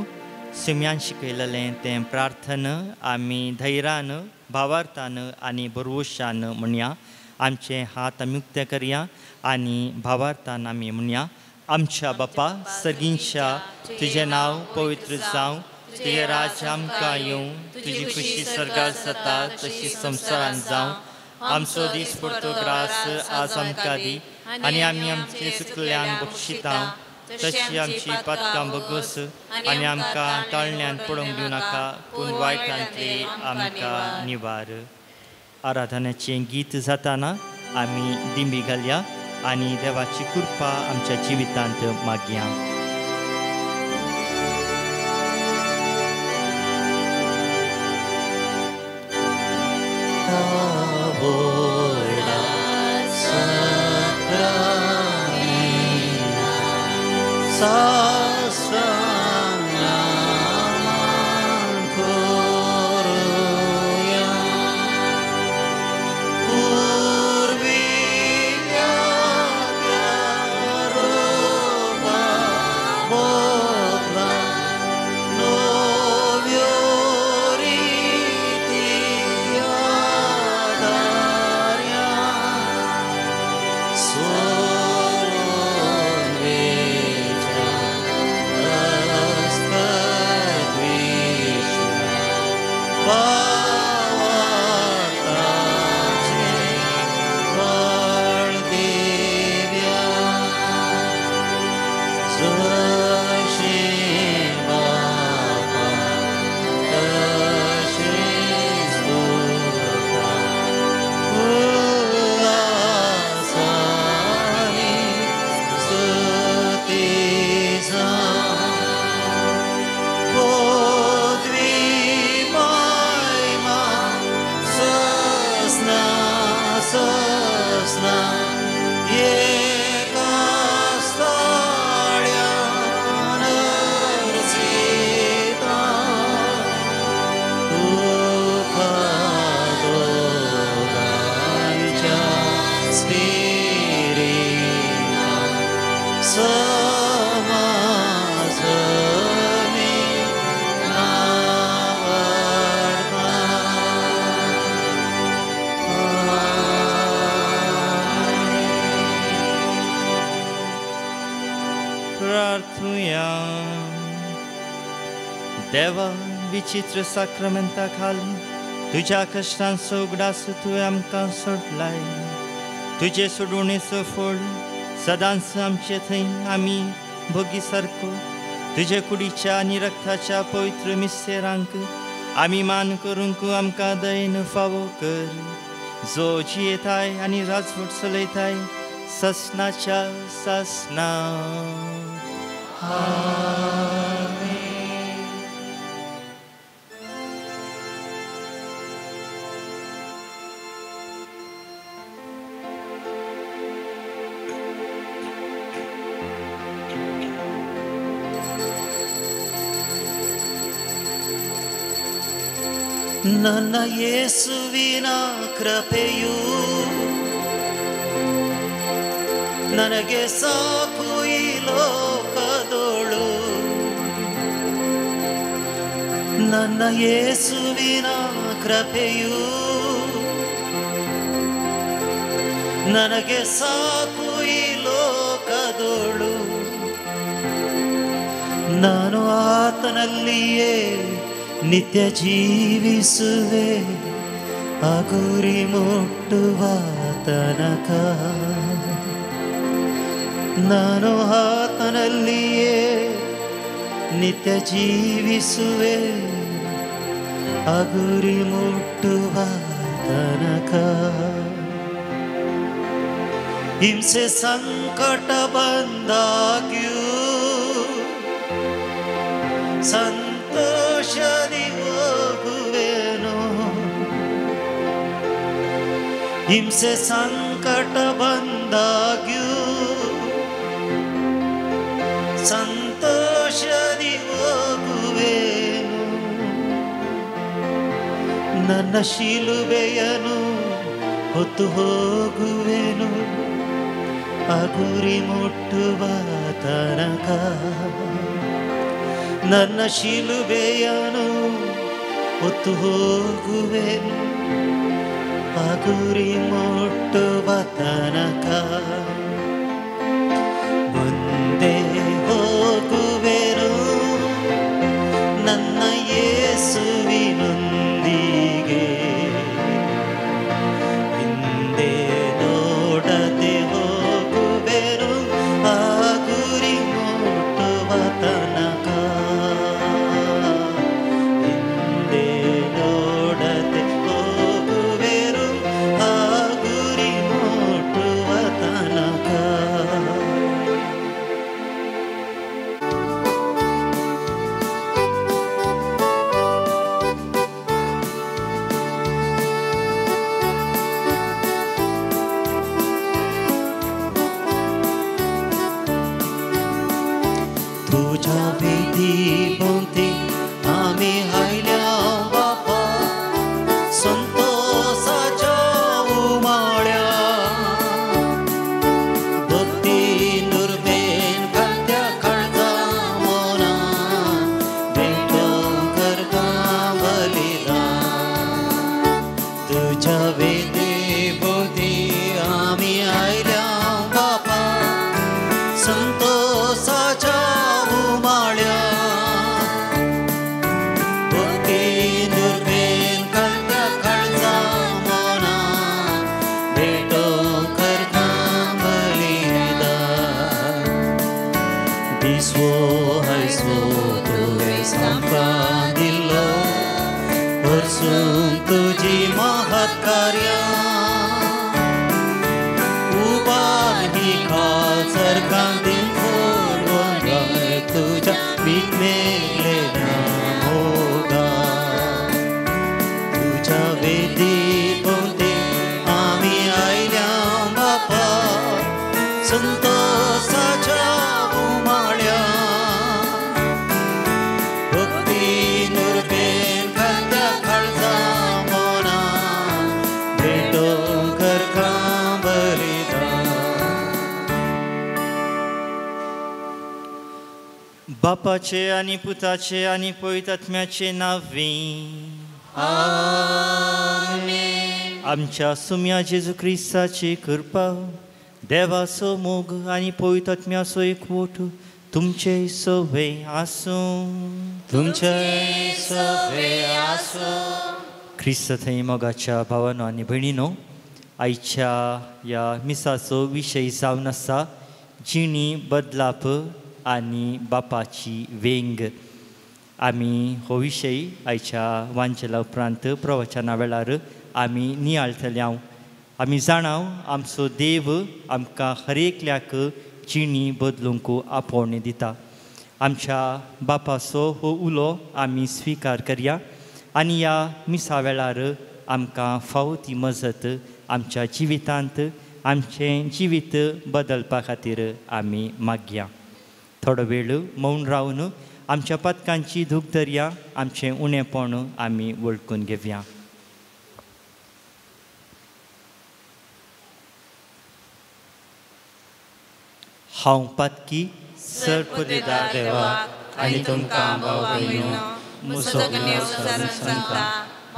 सुम्यान शिकयलेलें तें प्रार्थना आमी धैर्यान भावार्थान आनी भरवशान म्हणया. आमचे हात आमी उक्ते करया आनी भावार्थान आमी म्हणया. आमच्या बापा सर्गींच्या, तुजें नांव पवित्र जावं, तुजें राज्य आमकां येवं, तुजी खुशी सर्गार जाता तशी संवसारांत जावं. आमचो दीस पडतो ग्रास आज आमकां दी आनी आमी आमचे चुकल्यान बक्षिता तशी आमची पातकां बगस आनी आमकां ताळण्यान पडोवंक दिवं नाका, पूण वायटांतली आमकां निवार. आराधनाचें गीत जाताना आमी दिंबी घालया आनी देवाची कृपा आमच्या जिवितांत मागया. देवा विचित्र साक्रमेंता खाली तुज्या कश्टांचो उगडास तुवें आमकां सोडलाय. तुजे सोडवणेचो फळ सदांच आमचे थंय आमी भोगी सारको. तुजे कुडीच्या आनी रक्ताच्या पवित्र मिस्तेरांक आमी मान करूंक आमकां दयेन फावो कर, जो जियेताय आनी राजवट चलयताय ससनाच्या सासना. ನನ್ನ ಯೇಸುವಿನ ಕೃಪೆಯು ನನಗೆ ಸಾಕು ಈ ಲೋಕದೊಳು. ನನ್ನ ಯೇಸುವಿನ ಕೃಪೆಯು ನನಗೆ ಸಾಕು ಈ ಲೋಕದೊಳು. ನಾನು ಆತನಲ್ಲಿಯೇ ನಿತ್ಯ ಜೀವಿಸುವೆ ಆ ಗುರಿ ಮುಟ್ಟುವ ತನಕ. ನಾನು ಆತನಲ್ಲಿಯೇ ನಿತ್ಯ ಜೀವಿಸುವೆ ಆ ಗುರಿ ಮುಟ್ಟುವ ತನಕ. ಹಿಂಸೆ ಸಂಕಟ ಬಂದಾಗ್ಯೂ ಸಂತೋಷದಿ ಹೋಗುವೆನು. ಹಿಂಸೆ ಸಂಕಟ ಬಂದಾಗ್ಯೂ ಸಂತೋಷದಿ ಹೋಗುವೆನು. ನನ್ನ ಶಿಲುಬೆಯನು ಹೊತ್ತು ಹೋಗುವೆನು, ಆ ಗುರಿ ಮುಟ್ಟುವ ತನಕ ನನ್ನ ಶಿಲುಬೆಯನ್ನು ಹೊತ್ತು ಹೋಗುವೆನು. ಆ ಗುರಿ ಮುಟ್ಟುವ ತನಕ ಮುಂದೆ ಹೋಗುವೆನು ನನ್ನ ಯೇಸುವಿನೊಂದಿಗೆ. ಹಿಂದೆ ನೋಡದೆ ಹೋಗುವೆನು ಆ ಗುರಿ ಮುಟ್ಟುವ ತನಕ. ಹಿಂದೆ ನೋಡದೆ ಹೋಗುವೆನು ಆ ಗುರಿ ಮುಟ್ಟುವ ತನಕ. तुझ्या वेदी भोंवती आमी आयल्या बापा, संतोषाच्या उमाळ्या. भक्ती दुर्बेन घालत्या काळजा मना भेटो करता बलिदान. तुझ्या वेदी भोंवती आमी आयल्या बापा, संतोषाच्या उमाळ्या. भक्ती दुर्बेन घालत्या काळजा मना भेटो करता बलिदान. दिसवो हायसवो तुवें सामकां दिल्लो, वर्सून तुजी महत्कार्यां. उबारी खाल सर्गां तुझ्या मेलेल्या मोगा. तुझ्या वेदी भोंवती आमी आयल्या बापा, संतोषाच्या उमाळ्या. भक्ती दुर्बेन घालत्या काळजा मना भेटो करता बलिदान. बापाचे आनी पुताचे आनी पवित्र आत्म्याचे नांवे. आमेन. आमच्या सुम्या जेजू क्रिस्ताची कृपा, देवाचो मोग आनी पवित्र आत्म्याचो एकवट तुमचे सवे आसूं. तुमचे सवे आसूं. क्रिस्त थंय मोगाच्या भावानो आनी भयणीनो, आयच्या ह्या मिसाचो विशय जावन आसा जिणी बदलाप आनी बापाची वेंग. आमी हो विशय आयच्या वांचेला उपरांत प्रवचना वेळार आमी नियाळटले. आमी जाणाव आमचो देव आमकां हर एकल्याक जिणी बदलूंक आपोवणें दिता. आमच्या बापाचो हो उलो आमी स्विकार करया आनी ह्या मिसा वेळार आमकां फावो ती मजत आमच्या जिवितांत आमचें जिवीत बदलपा खातीर आमी मागया. थोडो वेळ मौन रावन आमच्या पदकांची धूक धरया, आमचें उणेपण आमी वळखून घेवया. हांव पातकी सरपुदेदार देवा आनी तुमकां भाव भयणीनो म्हजो सांगता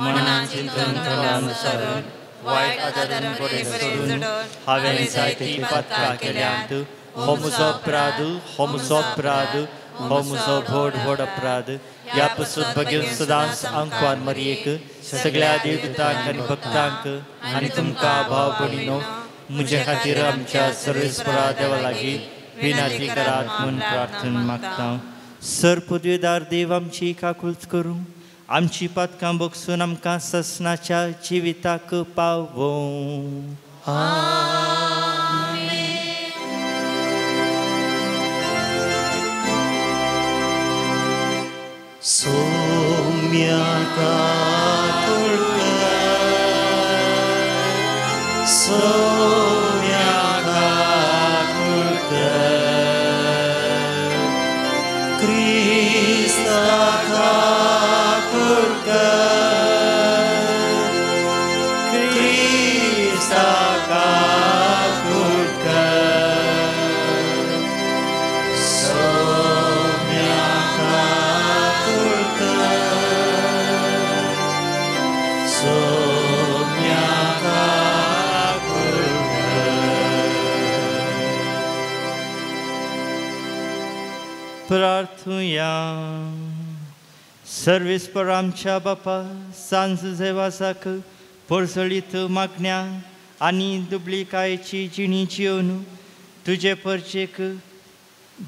मनान चिंतन अनुसरून वायट आदारान बरें सोडून हांवें जायतीं पातकां केल्यांत. हो म्हजो अपराध, हो म्हजो अपराध, हो म्हजो व्हड व्हड अपराध. ह्या पसून बगेवन सदांच आंकवार मरयेक सगळ्या देवदूतांक आनी भक्तांक आनी तुमकां भाव भयणीनो म्हजे खातीर आमच्या सर्वेस्परा देवा लागीं विनंती करात म्हूण प्रार्थना मागता. सर पदवेदार देव आमची काकूळत करूं, आमची पातकां बगसून आमकां ससनाच्या जिविताक पावोवं. सौम्या काकुळकर, सौम्या काकुळकर, क्रिस्ता काकुळकर, क्रिस्ता काकुळकर. प्रार्थुया. सर्वेस्पर आमच्या बापा सांज जेवासाक परजळीत मागण्या आनी दुबळीकायेची जिणी जिवन तुजे परचेक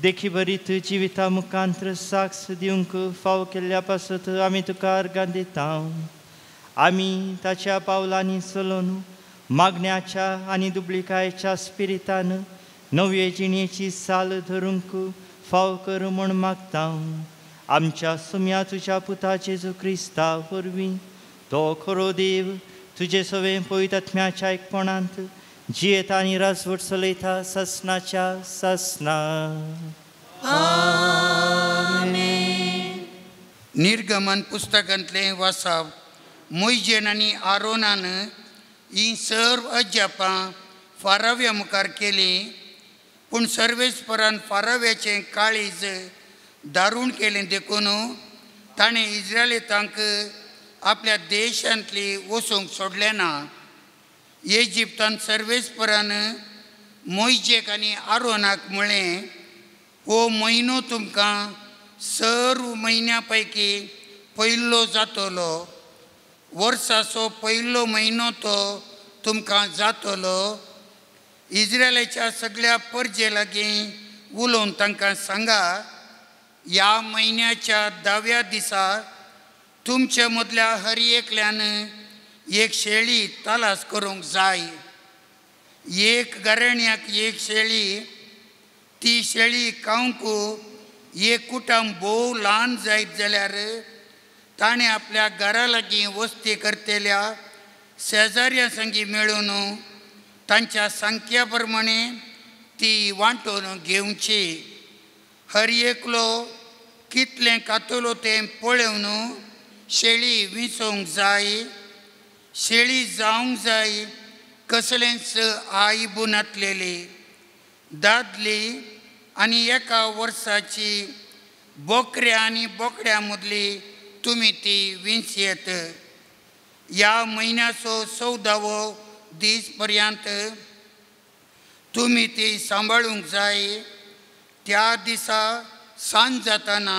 देखी बरीत जिविता मुखांत्र साक्ष दिवंक फाव केल्ल्या पासत आमी तुका अर्गां दिता. आमी ताच्या पावलांनी चलोवन मागण्याच्या आनी दुबळीकायेच्या स्पिरितान नवे जिणेची साल धरूंक फाव कर म्हूण मागता. आमच्या सुम्या तुज्या पुता जेजू क्रिस्ता वरवीं तो खरो देव तुजे सवें पवित्र आत्म्याच्या एकपणांत जियेता आनी राजवट चलयता सासनाच्या सासना. आमेन. निर्गमन पुस्तकांतलें वासाव. मोयजेन आनी आरोनान हीं सर्व अजापां फाराव्या मुखार केलीं, पूण सर्वेस्परान फाराव्याचें काळीज दारूण केलें देखून ताणें इज्रायलितांक आपल्या देशांतली वचूंक सोडलें ना. इजिप्तान सर्वेस्परान मोयजेक आनी आरोनाक म्हळें, हो म्हयनो तुमकां सर्व म्हयन्या पैकी पयलो जातलो, वर्साचो पयलो म्हयनो तो तुमकां जातलो. इज्रायलाच्या सगळ्या परजे लागीं उलोवन तांकां सांगा, ह्या म्हयन्याच्या 10व्या दिसा तुमच्या मदल्या हर एकल्यान एक शेळी तलास करूंक जाय. एक घराण्याक एक शेळी, ती शेळी खावंक एक कुटुंब भोव ल्हान जायत जाल्यार ताणें आपल्या घरा लागीं वस्ती करतल्या शेजाऱ्यां संगी मेळून तांच्या संख्या प्रमाणे ती वांटून घेवची. हर एकलो कितलें खातलो तें पळोवन शेळी विंचोवंक जाय. शेळी जावंक जाय कसलेंच आयबू नातलेली, दादली आनी एका वर्साची बोकऱ्या आनी बोकड्या मदली तुमी ती विंचयेत. ह्या म्हयन्याचो 14वो दीस पर्यंत तुमी ती सांबाळूंक जाय. त्या दिसा सांज जाताना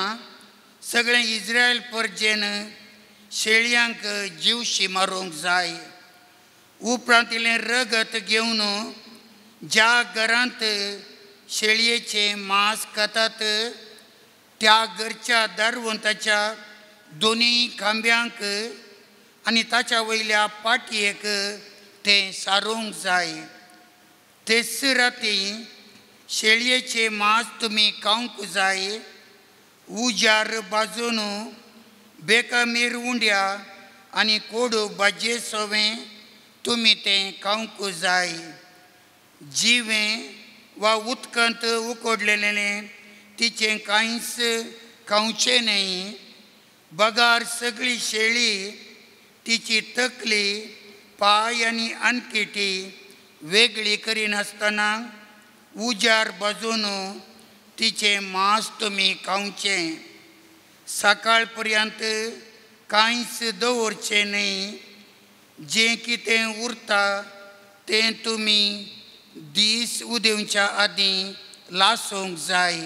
सगळें इज्रायल परजेन शेळयांक जिवशी मारूंक जाय. उपरांत इल्लें रगत घेवन ज्या घरांत शेळयेचें मांस खातात त्या घरच्या दारवंताच्या दोनूय खांब्यांक आनी ताच्या वयल्या पाटयेक तें सारोवंक जाय. तेच राती शेळयेचें मांस तुमी खावंक जाय. उजार बाजून बेकामीर उंड्या आनी कोडू भाजये सवें तुमी तें खावंक जाय. जिवें वा उदकांत उकडलेलें तिचें कांयच खावचें न्हय. बगार सगळी शेळी तिची तकली, पांय आनी आनकिटी वेगळी करिनासतना उजार बाजून तिचें मांस तुमी खावचें. सकाळ पर्यंत कांयच दवरचें न्हय. जें कितें उरता तें तुमी दीस उदेवच्या आदीं लासूंक जाय.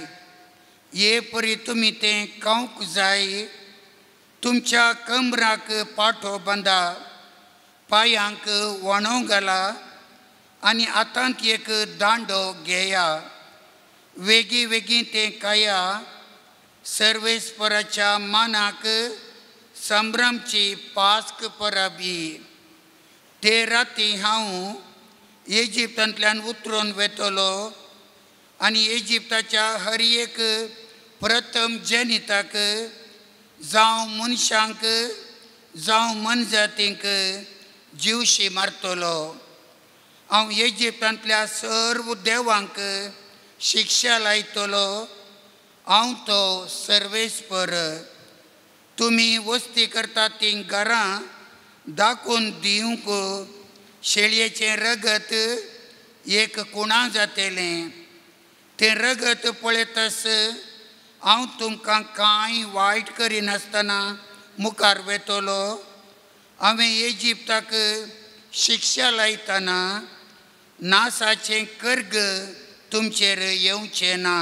हे परी तुमी तें खावंक जाय. तुमच्या कमराक पाठो बांदा, पांयांक वणो घाला आनी हातांत एक दांडो घेया. वेगीं वेगीं तें खाया. सर्वेस्पराच्या मानाक संभ्रमची पास्क परब ही. ते राती हांव इजिप्तांतल्यान उतरून वेतलो आनी इजिप्ताच्या हर एक प्रथम जनिताक, जावं मनशांक जावं मनजातींक जिवशी मारतलो. हांव इजिप्तांतल्या सर्व देवांक शिक्षा लायतलो. हांव तो सर्वेस्पर. तुमी वस्ती करतात तीं घरां दाखोवन दिवंक शेळयेचें रगत एक कुणा जातलें. तें रगत पळयतस हांव तुमकां कांय वायट करिनासतना मुखार वेतलो. हांवें इजिप्ताक शिक्षा लायतना नासाचें कर्ग तुमचेर येवचें ना.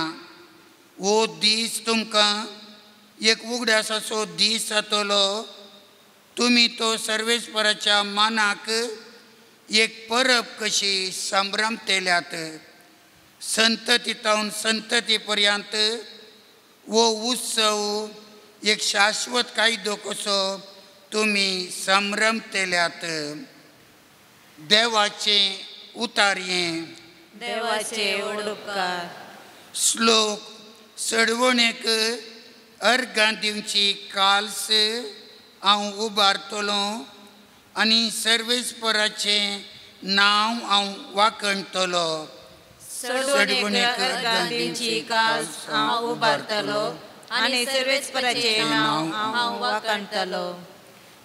वो दीस तुमकां एक उगडासाचो दीस जातलो. तुमी तो सर्वेस्पराच्या मानाक एक परब कशी संभ्रमतेल्यात. संतती तावन संतती पर्यंत वो उत्सव एक शाश्वत कायदो कसो तुमी संभ्रमतेल्यात. देवाचें उतारयें. देवाचे उपकार. श्लोक. सडवणेक अर्गां दिवची काल्स हांव उबारतलो आनी सर्वेस्पराचें नांव हांव वाखणटलो. सडवणेक अर्गां दिवची काल्स हांव उबारतलो आनी सर्वेस्पराचें नांव हांव वाखणटलो.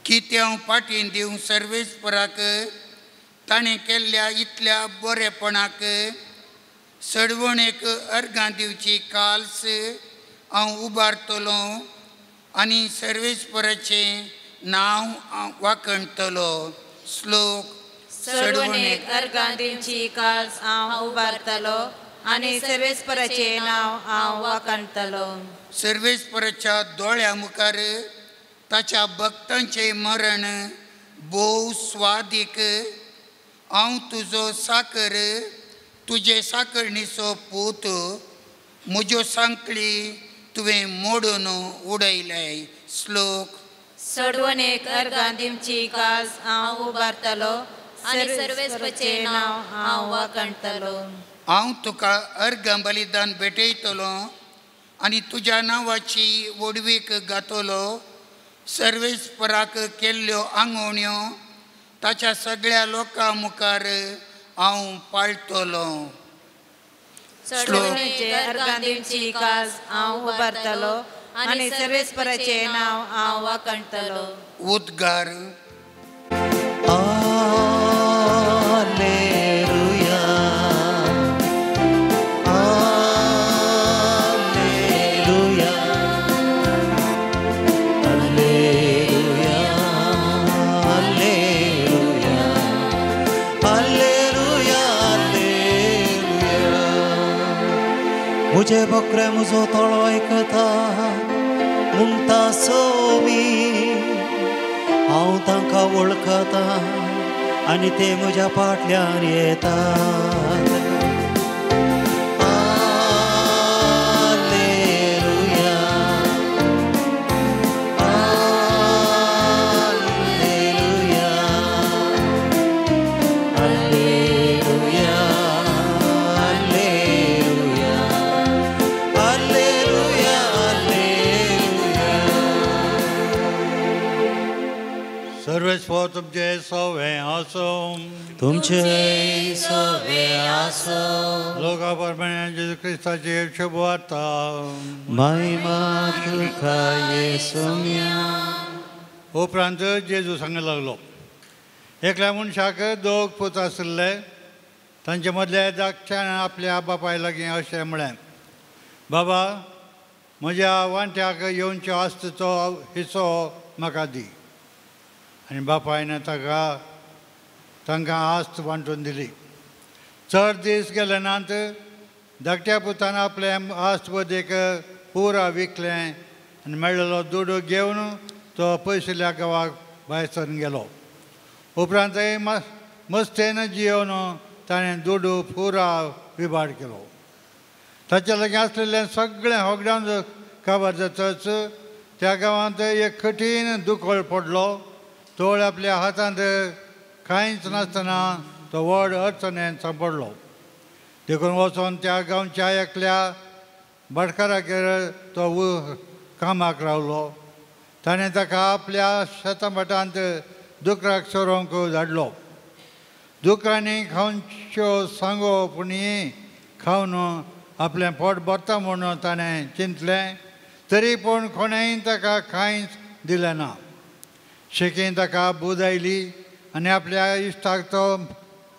कितें हांव पाटीन दिवं सर्वेस्पराक ताणें केल्ल्या इतल्या बरेपणाक. सडवणेक अर्गां दिवची काल्स हांव उबारतलो आनी सर्वेस्पराचें नांव वाखणटलो. श्लोक. सडवणेक अर्गां दिवची काल्स हांव उबारतलो आनी सर्वेस्पराचें नांव हांव वाखणटलो. सर्वेस्पराच्या दोळ्या मुखार ताच्या भक्तांचें मरण भोव स्वादीक. हांव तुजो साकर तुजे साकरणीचो पूत. म्हज्यो सांकळी तुवें मोडून उडयलें. श्लोक. सडवणेक अर्गां दिवची काल्स हांव उबारतलो आनी सर्वेस्पराचें नांव हांव वाखणटलो. हांव तुका अर्गां बलिदान भेटयतलो आनी तुज्या नांवाची व्हडवीक गातलो. सर्वेस्पराक केल्ल्यो आंगवण्यो ताच्या सगळ्या लोकां मुखार हांव पाळटलो. सडवणेक अर्गां दिवची काल्स हांव उबारतलो आनी सर्वेस्पराचें नांव हांव वाखणटलो. उद्गार. Alleluia, alleluia, alleluia, alleluia, alleluia, alleluia. मुझे बकरे मुझो तळो आयकता म्हणटा सोमी. हांव तांकां वळखता आनी ते म्हज्या फाटल्यान येतात. Alleluia, alleluia, alleluia, alleluia, alleluia, alleluia. सर्वेस्पर तुमचे सवे आसो. तुमचे सवे आसो. लोका परमाणे जेजू क्रिस्ताची शुभ वार्ता. महिमा तुका येसुम्या. उपरांत जेजू सांगूंक लागलो, एकल्या मनशाक दोग पूत आशिल्ले. तांचे मदल्या धाकट्यान आपल्या बापाय लागीं अशें म्हळें, बाबा म्हज्या वांट्याक येवचे आस्तीचो हिस्सो म्हाका दी. आनी बापायन ताका तांकां आस्त वांटून दिली. चड दीस गेले नात धाकट्या पुतान आपलें आस्त बदीक पुरा विकलें आनी मेळ्ळेलो दुडू घेवन तो पयसुल्ल्या गांवाक भायर सरून गेलो. उपरांत मस्तेन जियोवन ताणें दुडू पुरा विभाड केलो. ताच्या लागीं आसलेलें सगळें होगडावन काबार जातच त्या गांवांत एक कठीण दुकळ पडलो. तोळ आपल्या हातांत कांयच नासतना तो व्हड अडचणेन सांपडलो. देखून वचोन त्या गांवच्या एकल्या भाटकारागेर तो कामाक रावलो. ताणें ताका आपल्या शेताभाटांत दुकराक चरोवंक धाडलो. दुकरांनी खावच्यो सांगो पुणी खावन आपलें पोट भरता म्हणून ताणें चिंतलें, तरी पूण कोणेंय ताका कांयच दिलें ना. शेकीन ताका बूद आयली आनी आपल्या इश्टाक तो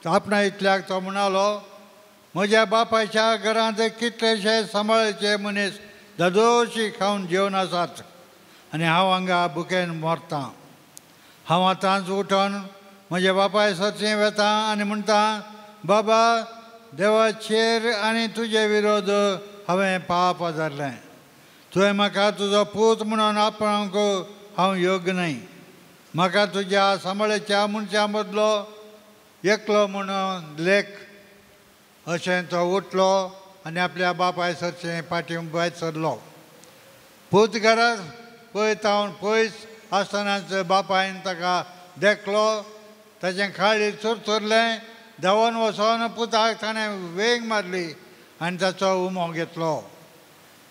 आपणा इतल्याक तो म्हणालो, म्हज्या बापायच्या घरांत कितलेशे सांबाळचे मनीस दादोशी खावन जेवन आसात आनी हांव हांगा भुकेन मरतां. हांव आतांच उठोन म्हज्या बापाय सरचें वेता आनी म्हणटा, बाबा देवाचेर आनी तुजे विरोध हांवें पाप आदारलें. तुवें म्हाका तुजो पूत म्हणून आपणाक हांव योग्य न्हय. म्हाका तुज्या सांबाळच्या मनशां मदलो एकलो म्हणून लेख. अशें तो उठलो आनी आपल्या बापाय सरचें फाटीं भायर सरलो. पूत घरा पळयत पयस आसतनाच बापायन ताका देखलो. ताचें खाळी चुरचुरलें. धांवन वचोन पुताक ताणें वेंग मारली आनी ताचो उमो घेतलो.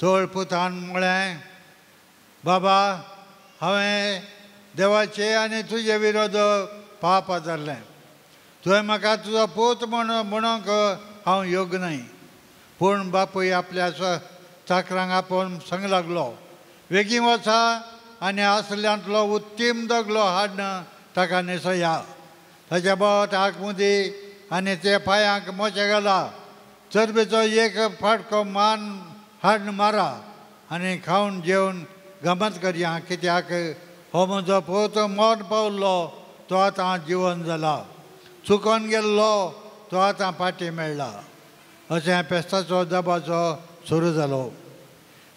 तोळ पुतान म्हळें, बाबा, हांवें देवाचे आनी तुजे विरोध पाप आदारलें. तुवें म्हाका तुजो पूत म्हणूंक हांव योग्य न्हय. पूण बापूय आपल्या चाकरांक आपोवन सांग लागलो, वेगीं वचा आनी आसल्यांतलो उत्तीम दगलो हाडून ताका न्हेसया. ताच्या बोटाक मुदी आनी ते पांयांक मोचे घाला. चरबेचो एक फाटको मान हाडून मारा आनी खावन जेवन गमत करया, कित्याक हो म्हजो पूत मरण पावल्लो तो आतां जिवन जाला, चुकोन गेल्लो तो आतां फाटीं मेळ्ळा. अशें पेस्ताचो दबाजो सुरू जालो.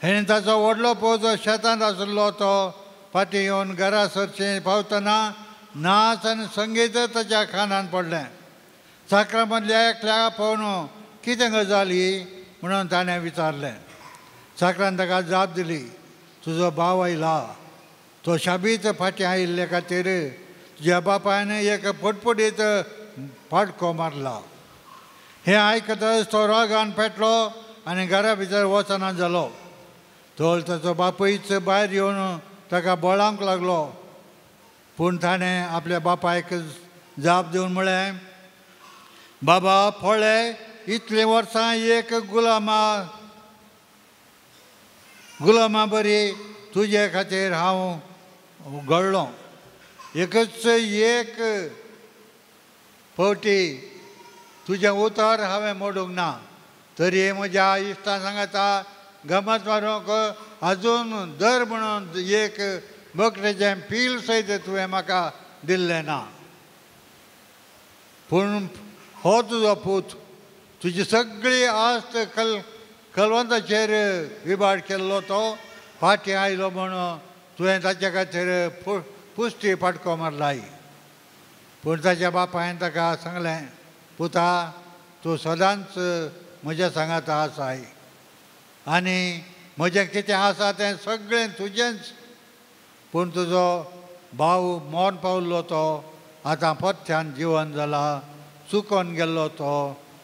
हेणें ताचो व्हडलो पूत शेतांत आशिल्लो तो फाटीं येवन घरा सरचें पावतना नाच आनी संगीत ताच्या खानान पडलें. चाकरां मदल्या एकल्या आपोवन कितें गजाल ही म्हणून ताणें विचारलें. चाकरान ताका जाप दिली, तुजो भाव आयला, तो शाबीत फाटीं आयिल्ले खातीर तुज्या बापायन एक फटफटीत फाटको मारला. हें आयकतच तो रागान पेटलो आनी घरा भितर वचना जालो. तोल ताचो बापूयच भायर येवन ताका बळावंक लागलो. पूण ताणें आपल्या बापायक जाप दिवन म्हळें, बाबा, पळय इतलीं वर्सां एक गुलामा बरी तुजे खातीर हांव घडलो. एकच एक फावटी तुजें उतर हांवें मोडूंक ना. तरी म्हज्या इश्टां सांगता गमत मारूंक आजून दर म्हणून एक बकरेचें पील सयत तुवें म्हाका दिल्लें ना. पूण हो तुजो पूत तुजी सगळी आस्त कलवंताचेर विभाड केल्लो तो फाटीं आयलो म्हणून तुवें ताच्या खातीर पुश्टी फाटको मारलाय. पूण ताच्या बापायन ताका सांगलें, पुता, तूं सदांच म्हज्या सांगाता आसाय आनी म्हजें कितें आसा तें सगळें तुजेंच. पूण तुजो भाव मरण पावल्लो तो आतां परत्यान जिवन जाला, चुकोन गेल्लो तो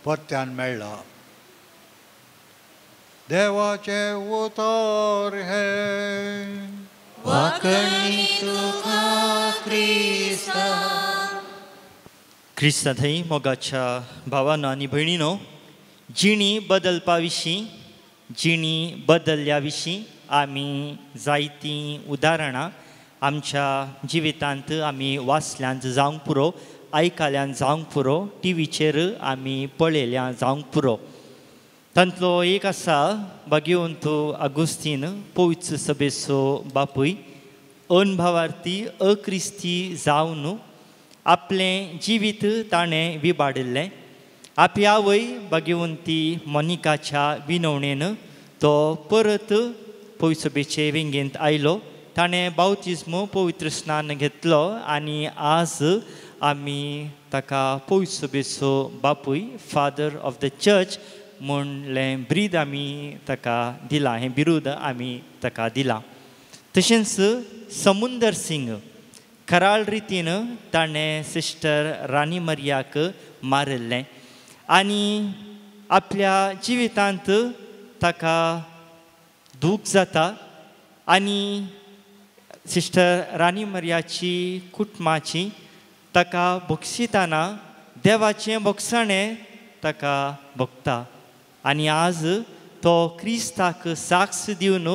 परत्यान मेळ्ळा. देवाचें उतर हें. वाकणी तुका क्रिस्ता. क्रिस्ता थंय मोगाच्या भावानो आनी भयणीनो, जिणी बदलपा विशीं, जिणी बदलल्या विशीं आमी जायतीं उदाहरणां आमच्या जिवितांत आमी वाचल्यांत जावंक पुरो, आयकल्यान जावंक पुरो, टिवीचेर आमी पळयल्या जावंक पुरो. तांतलो एक आसा भाग्यवंत आगुस्तीन पवित्र सभेचो बापूय. अनभावार्थी अक्रिस्ती जावन आपलें जिवीत ताणें विबाडिल्लें. आपली आवय भाग्यवंती मोनिकाच्या विनवणेन तो परत पवित्र सभेचे वेंगेंत आयलो. ताणें बावतिज्म पवित्र स्नान घेतलो आनी आज आमी ताका पवित्र सभेचो बापूय, फादर ऑफ the church म्हणलें ब्रीद आमी ताका दिलां, हें बिरूद आमी ताका दिलां. तशेंच समुंदर सिंग कराळ रितीन ताणें सिस्टर रानी मरियाक मारिल्लें आनी आपल्या जिवितांत ताका दूख जाता आनी सिस्टर रानी मरियाची कुटुंबाची ताका बक्षिताना देवाचें बक्षाणें ताका भोगता आनी आज तो क्रिस्ताक साक्ष दिवन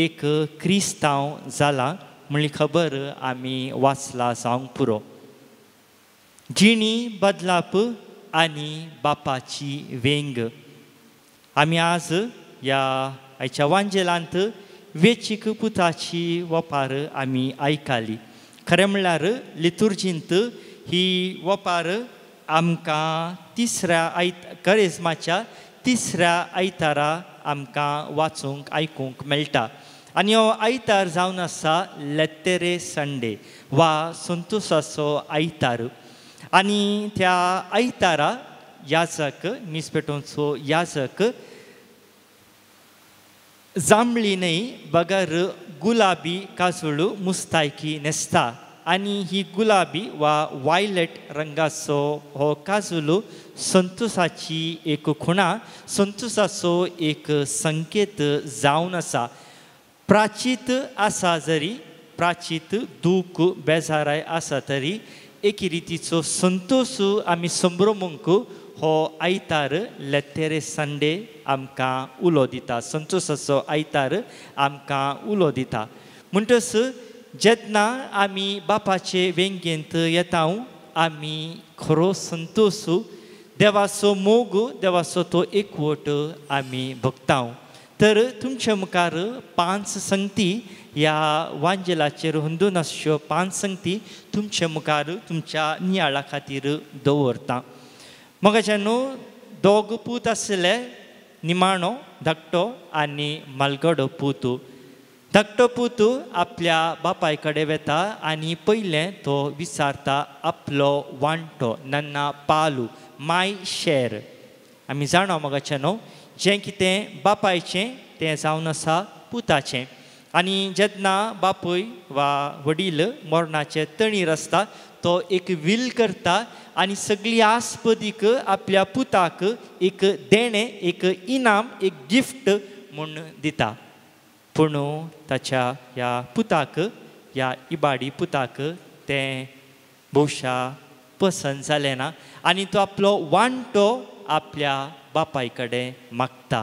एक क्रिस्तांव जाला म्हणली खबर आमी वाचला जावंक पुरो. जिणी बदलाप आनी बापाची वेंग. आमी आज ह्या आयच्या वांजेलांत वेचीक पुताची वपार आमी आयकली. खरें म्हणल्यार लितुर्जींत ही वपार आमकां तिसऱ्या आयत करेजमाच्या तिसऱ्या आयतारा आमकां वाचूंक आयकूंक मेळटा. आनी हो आयतार जावन आसा लेत्तेरे संडे वा संतोसाचो आयतार. आनी त्या आयतारा याजक मीस पेटोवचो याजक जांबळी न्हय बगर गुलाबी काजूळ मुस्तायकी न्हेसता आनी ही गुलाबी वा वायलेट रंगाचो हो काजूल संतोसाची एक खुणा, संतोसाचो एक संकेत जावन आसा. प्राचीत आसा जरी प्राचीत दूख बेजाराय आसा तरी एके रितीचो संतोस आमी संभ्रमूंक हो आयतार लेत्तेरे संडे आमकां उलो दिता, संतोसाचो आयतार आमकां उलो दिता. म्हणटच जेन्ना आमी बापाचे वेंगेंत येता आमी खरो संतोस, देवाचो मोग, देवाचो तो एकवट आमी भोगता. तर तुमचे मुखार 5 संगती ह्या वांजेलाचेर हुंदून आसच्यो 5 संगती तुमचे मुखार तुमच्या नियाळा खातीर दवरता. मगाच्या न्हू दोग पूत आसले, निमाणो धाकटो आनी मालगडो पूत. धाकटो पूत आपल्या बापाय कडेन वता आनी पयलें तो विचारता आपलो वांटो नन्ना पालू माय शेर. आमी जाणा मगाचें न्हू जें कितें बापायचें तें जावन आसा पुताचें. आनी जेन्ना बापूय वा वडील मरणाचे तणीर आसता तो एक will करता आनी सगळी आस्पदीक आपल्या पुताक एक देणें, एक इनाम, एक गिफ्ट म्हूण दिता. पूण ताच्या ह्या पुताक, ह्या इबाडी पुताक तें भोवशा पसंत जालें ना आनी तो आपलो वांटो आपल्या बापाय कडेन मागता.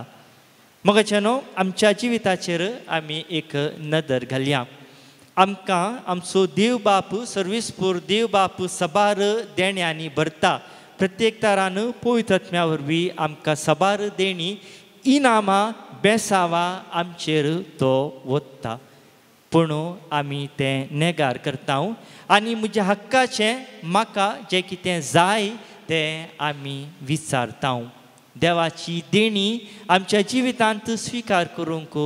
मगाचें न्हू आमच्या जिविताचेर आमी एक नदर घालया. आमकां आमचो देव बाप सर्विसपूर देव बाप सबार देण्यांनी भरता. प्रत्येक तरान पवित्र आत्म्या वरवीं आमकां सबार देणी, इनामां, बेसावां आमचेर तो वता. पूण आमी तें नेगार करता आनी म्हज्या हक्काचें म्हाका जें कितें जाय तें आमी विचारता. देवाची देणी आमच्या जिवितांत स्विकार करूंक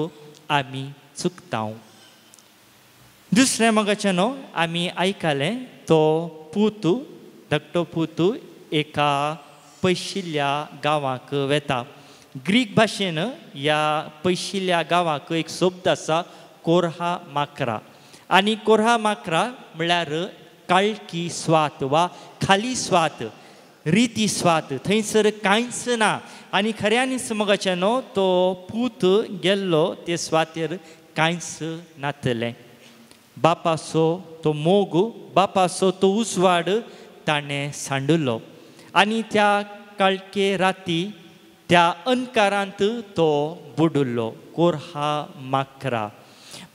आमी चुकता. दुसरें मगाचें न्हू आमी आयकलें तो पूत, धाकटो पूत एका पयशिल्ल्या गांवाक वता. ग्रीक भाशेन ह्या पयशिल्ल्या गांवाक एक शब्द आसा कोरहा माकरा. आनी कोरहा माकरा म्हळ्यार काळकी स्वात वा खाली स्वात, रिती स्वात, थंयसर कांयच ना. आनी खऱ्यांनीच मगाचें न्हू तो पूत गेल्लो ते स्वातेर कांयच नातलें. बापाचो तो मोग, बापाचो तो उजवाड ताणें सांडलो आनी त्या काळके राती त्या अंधकारांत तो बुडुल्लो. कोरहा माकरा.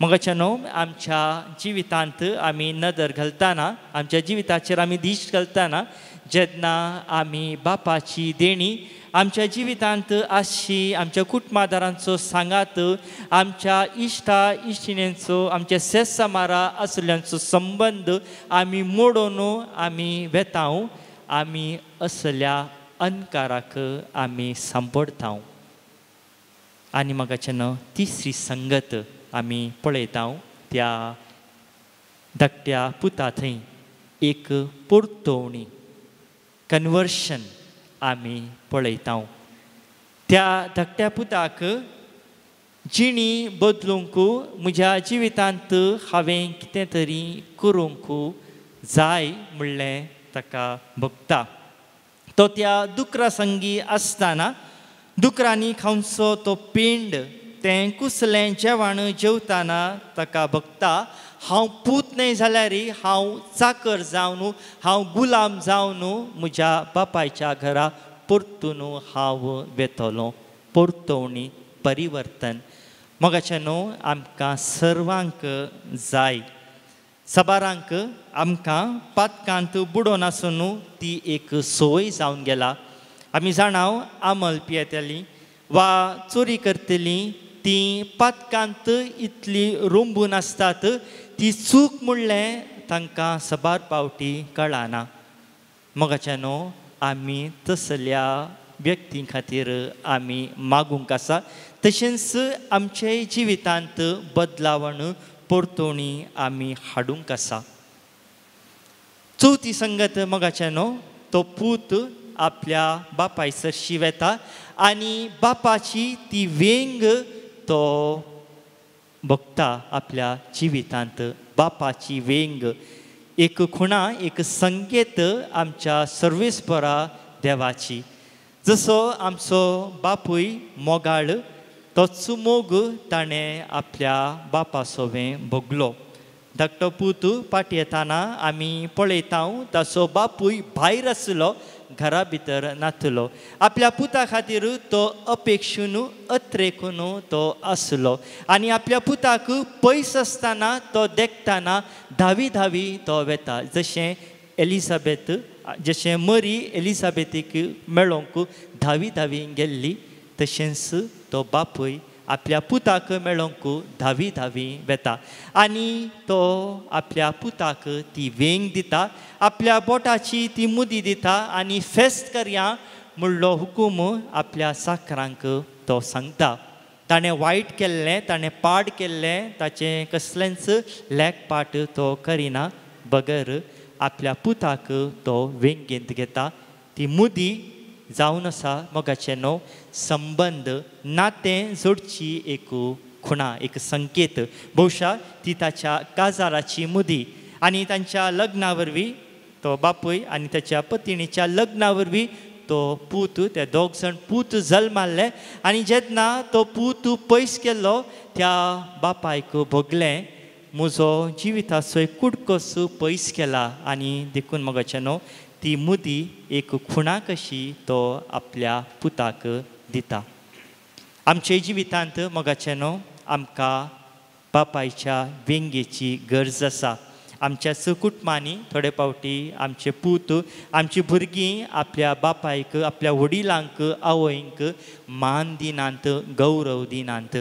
मगाचें न्हू आमच्या जिवितांत आमी नदर घालतना, आमच्या जिविताचेर आमी दिश्ट घालतना जेन्ना आमी बापाची देणी आमच्या जिवितांत आसची, आमच्या कुटुंबादारांचो सांगात, आमच्या इश्टा इश्टिणेंचो, आमच्या सेसामारा आसल्यांचो संबंद आमी मोडून आमी वेता, आमी असल्या अंधकाराक आमी सांपडटा. आनी मगाचें न्हू तिसरी संगत आमी पळयता त्या धाकट्या पुता थंय एक परतवणी, कन्वर्शन आमी पळयता. त्या धाकट्या पुताक जिणी बदलूंक म्हज्या जिवितांत हांवें कितें तरी करूंक जाय म्हणलें ताका भोगता. तो त्या दुकरा संगी आसतना दुकरांनी खावचो तो पेंड तें कुसलें जेवण जेवताना ताका भोगता, हांव पूत न्हय जाल्यार हांव चाकर जावन, हांव गुलाम जावन म्हज्या बापायच्या घरा परतून हांव वेतलो. परतवणी, परिवर्तन मगाचें न्हू आमकां सर्वांक जाय. सबारांक आमकां पातकांत बुडोवन आसून ती एक संवय जावन गेला. आमी जाणाव आमल पियेतलीं वा चोरी करतलीं ती पातकांत इतली रोंबून आसतात, ती चूक म्हणलें तांकां सबार पावटी कळना. मगाचें न्हू आमी तसल्या व्यक्तीं खातीर आमी मागूंक आसा. तशेंच आमचे जिवितांत बदलावण परतोणी आमी हाडूंक आसा. चवथी संगत मोगाच्यानो, तो पूत आपल्या बापाय सरशी वेता आनी बापाची ती वेंग तो भोगता आपल्या जिवितांत. बापाची वेंग एक खुणा, एक संकेत आमच्या सर्वेस्परा देवाची. जसो आमचो बापूय मोगाळ, तोच मोग ताणें आपल्या बापा सोवें भोगलो. धाकटो पूत पाटी येताना आमी पळयता ताचो बापूय भायर आसलो, घरा भितर नातलो. आपल्या पुता खातीर तो अपेक्षून अत्रेकून तो आसलो आनी आपल्या पुताक पयस आसतना तो देखतना धावी धावी तो वेता. जशें एलिझाबेथ, जशें मरी एलिझाबेथीक मेळोंक धावी धावी गेल्ली, तशेंच तो बापूय आपल्या पुताक मेळोंक धावी धावी वेता आनी तो आपल्या पुताक ती वेंग दिता, आपल्या बोटाची ती मुदी दिता आनी फेस्त करया म्हणलो हुकूम आपल्या साकरांक तो सांगता. ताणें वायट केल्लें, ताणें पाड केल्लें, ताचें कसलेंच लेखपाट तो करिना बगर आपल्या पुताक तो वेंगेंत घेता. ती मुदी जावन आसा मोगाचें न्हू संबंद, नातें जोडची एक खुणा, एक संकेत. बहुशा ती ताच्या काजाराची मुदी आनी तांच्या लग्ना वरवीं तो बापूय आनी ताच्या पतिणीच्या लग्ना वरवीं तो पूत, ते दोग जाण पूत जल्माल्ले आनी जेन्ना तो पूत पयस केल्लो त्या बापायक भोगलें म्हजो जिविताचो एक कुडकोस पयस केला. आनी देखून मोगाचें न्हू ती मुदी एक खुणा कशी तो आपल्या पुताक दिता. आमच्या जिवितांत मोगाचें न्हू आमकां बापायच्या वेंगेची गरज आसा. आमच्या कुटुंबांनी थोडे फावटी आमचे पूत, आमची भुरगीं आपल्या बापायक, आपल्या वडिलांक, आवयंक मान दिनात, गौरव दिनात.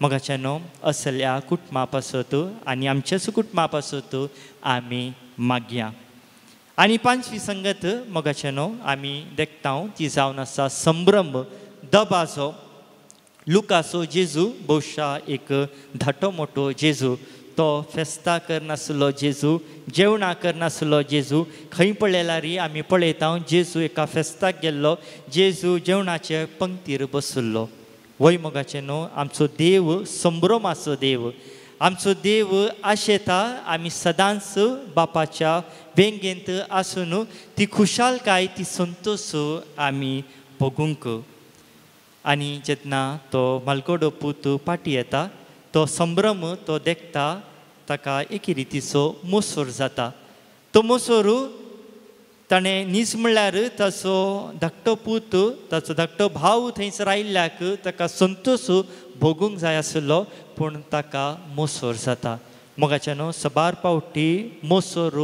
मोगाचें न्हू असल्या कुटुंबा पासत आनी आमच्याच कुटुंबा पासत आमी मागया. आनी पांचवी संगत मोगाचें न्हू आमी देखता ती जावन आसा संभ्रम, दबाजो. लुकासो जेजू बहुशा एक धाटो मोटो जेजू, तो फेस्तां करनासलो जेजू, जेवणां करनासलो जेजू. खंय पळयल्यार आमी पळयता जेजू एका फेस्ताक गेल्लो, जेजू जेवणाचे पंक्तीर बसलो. वय मोगाचें न्हू आमचो देव संभ्रमाचो देव, आमचो देव आशेता आमी सदांच बापाच्या वेंगेंत आसून ती खुशालकाय, ती संतोश आमी भोगूंक. आनी जेन्ना तो मालगडो पूत पाटी येता तो संभ्रम तो देखता, ताका एके रितीचो मोसोर जाता. तो मोसोर ताणें नीज म्हणल्यार ताचो धाकटो पूत, ताचो धाकटो भाव थंयसर आयिल्ल्याक ताका संतोश भोगूंक जाय आसलो, पूण ताका मोसोर जाता. मोगाचें न्हू सबार पावटी मोसोर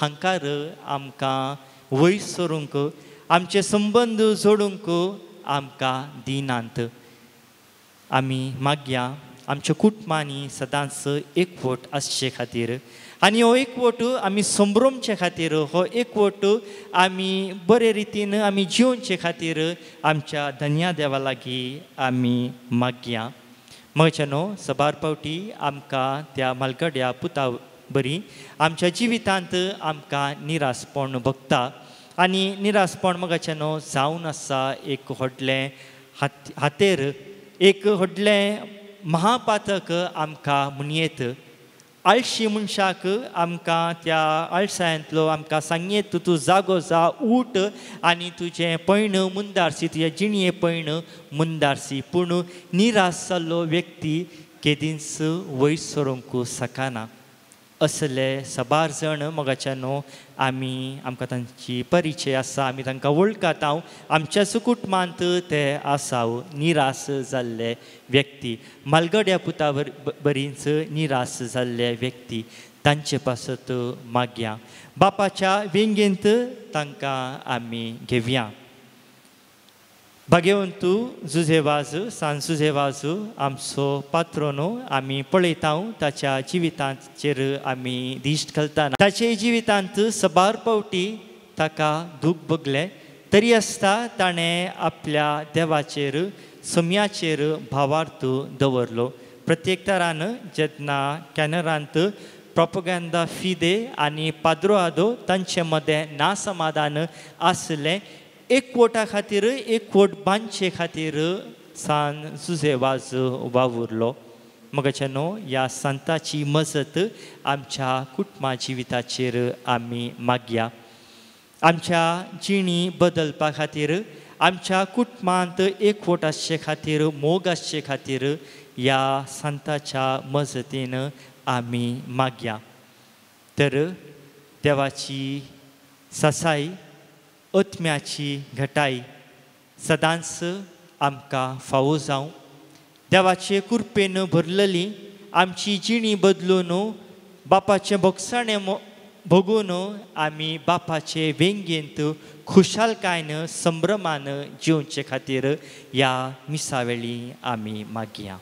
हांकार आमकां वयर सरूंक, आमचे संबंद जोडूंक आमकां दिनात. आमी मागया आमच्या कुटुंबांनी सदांच एकवट आसचे खातीर आनी हो एकवट आमी संभ्रमचे खातीर, हो एकवट आमी बरे रितीन आमी जिवचे खातीर आमच्या धन्या देवा लागीं आमी मागया. मोगाचें न्हू सबार पावटी आमकां त्या मालगड्या पुता बरी आमच्या जिवितांत आमकां निरासपण भोगता आनी निरासपण मोगाचें न्हू जावन आसा एक व्हडलें हातेर, एक व्हडलें महापातक आमकां म्हणयेत. आळशी मनशाक आमकां त्या आळसायांतलो आमकां सांगयेत तूं जागो जा, उठ आनी तुजें पयण मुंदारसी, तुजें जिणये पयण मुंदारसी. पूण निराश जाल्लो व्यक्ती केदींच वयर सरूंक शकना. असले सबार जण मोगाच्या न्हू आमी, आमकां तांची परिचय आसा, आमी तांकां वळखता, आमच्याच कुटुंबांत ते आसा निराश जाल्ले व्यक्ती, मालगड्या पुता बरीच निराश जाल्ले व्यक्ती. तांचे पासत मागया, बापाच्या वेंगेंत तांकां आमी घेवया. भाग्यवंतू जुझेवाज, सान जुझेवाज आमचो पात्रोनो आमी पळयता ताच्या जिविताचेर आमी दिश्ट घालतना ताचे जिवितांत सबार पावटी ताका दूख भोगलें, तरी आसता ताणें आपल्या देवाचेर सम्याचेर भावार्थ दवरलो. प्रत्येक तरान जेन्ना कॅनरांत प्रोपोगंदा फिदे आनी पाद्रोआदो तांचे मदें नासमाधान आसलें, एकवटा खातीर एकवट बांदचे खातीर सान जुजे वाज वावुरलो. मगाच्या न्हू ह्या संताची मजत आमच्या कुटुंबा जिविताचेर आमी मागया. आमच्या जिणी बदलपा खातीर, आमच्या कुटुंबांत एकवट आसचे खातीर, मोग आसचे खातीर ह्या संताच्या मजतीन आमी मागया. तर देवाची सासाय, आत्म्याची घटाय सदांच आमकां फावो जावं. देवाचे कृपेन भरलेली आमची जिणी बदलून बापाचें भोगसाणें भोगून आमी बापाचे वेंगेंत खुशालकायेन संभ्रमान जिवचे खातीर ह्या मिसावेळी आमी मागया.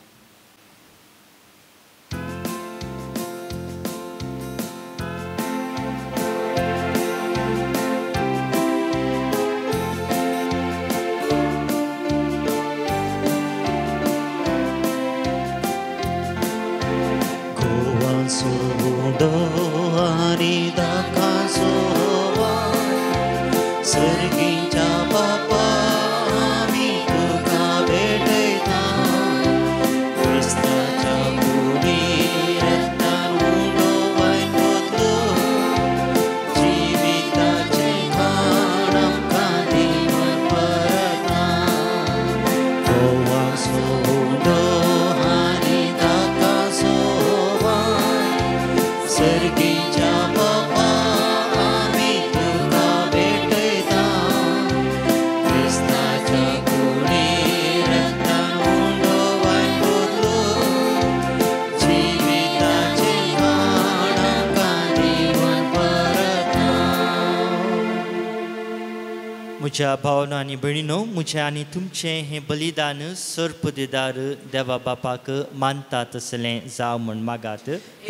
म्हज्या भावना आनी भयणीनो, म्हजें आनी तुमचें हें बलिदान सर्पदिदार देवा बापाक मानता तसलें जावं म्हूण मागात.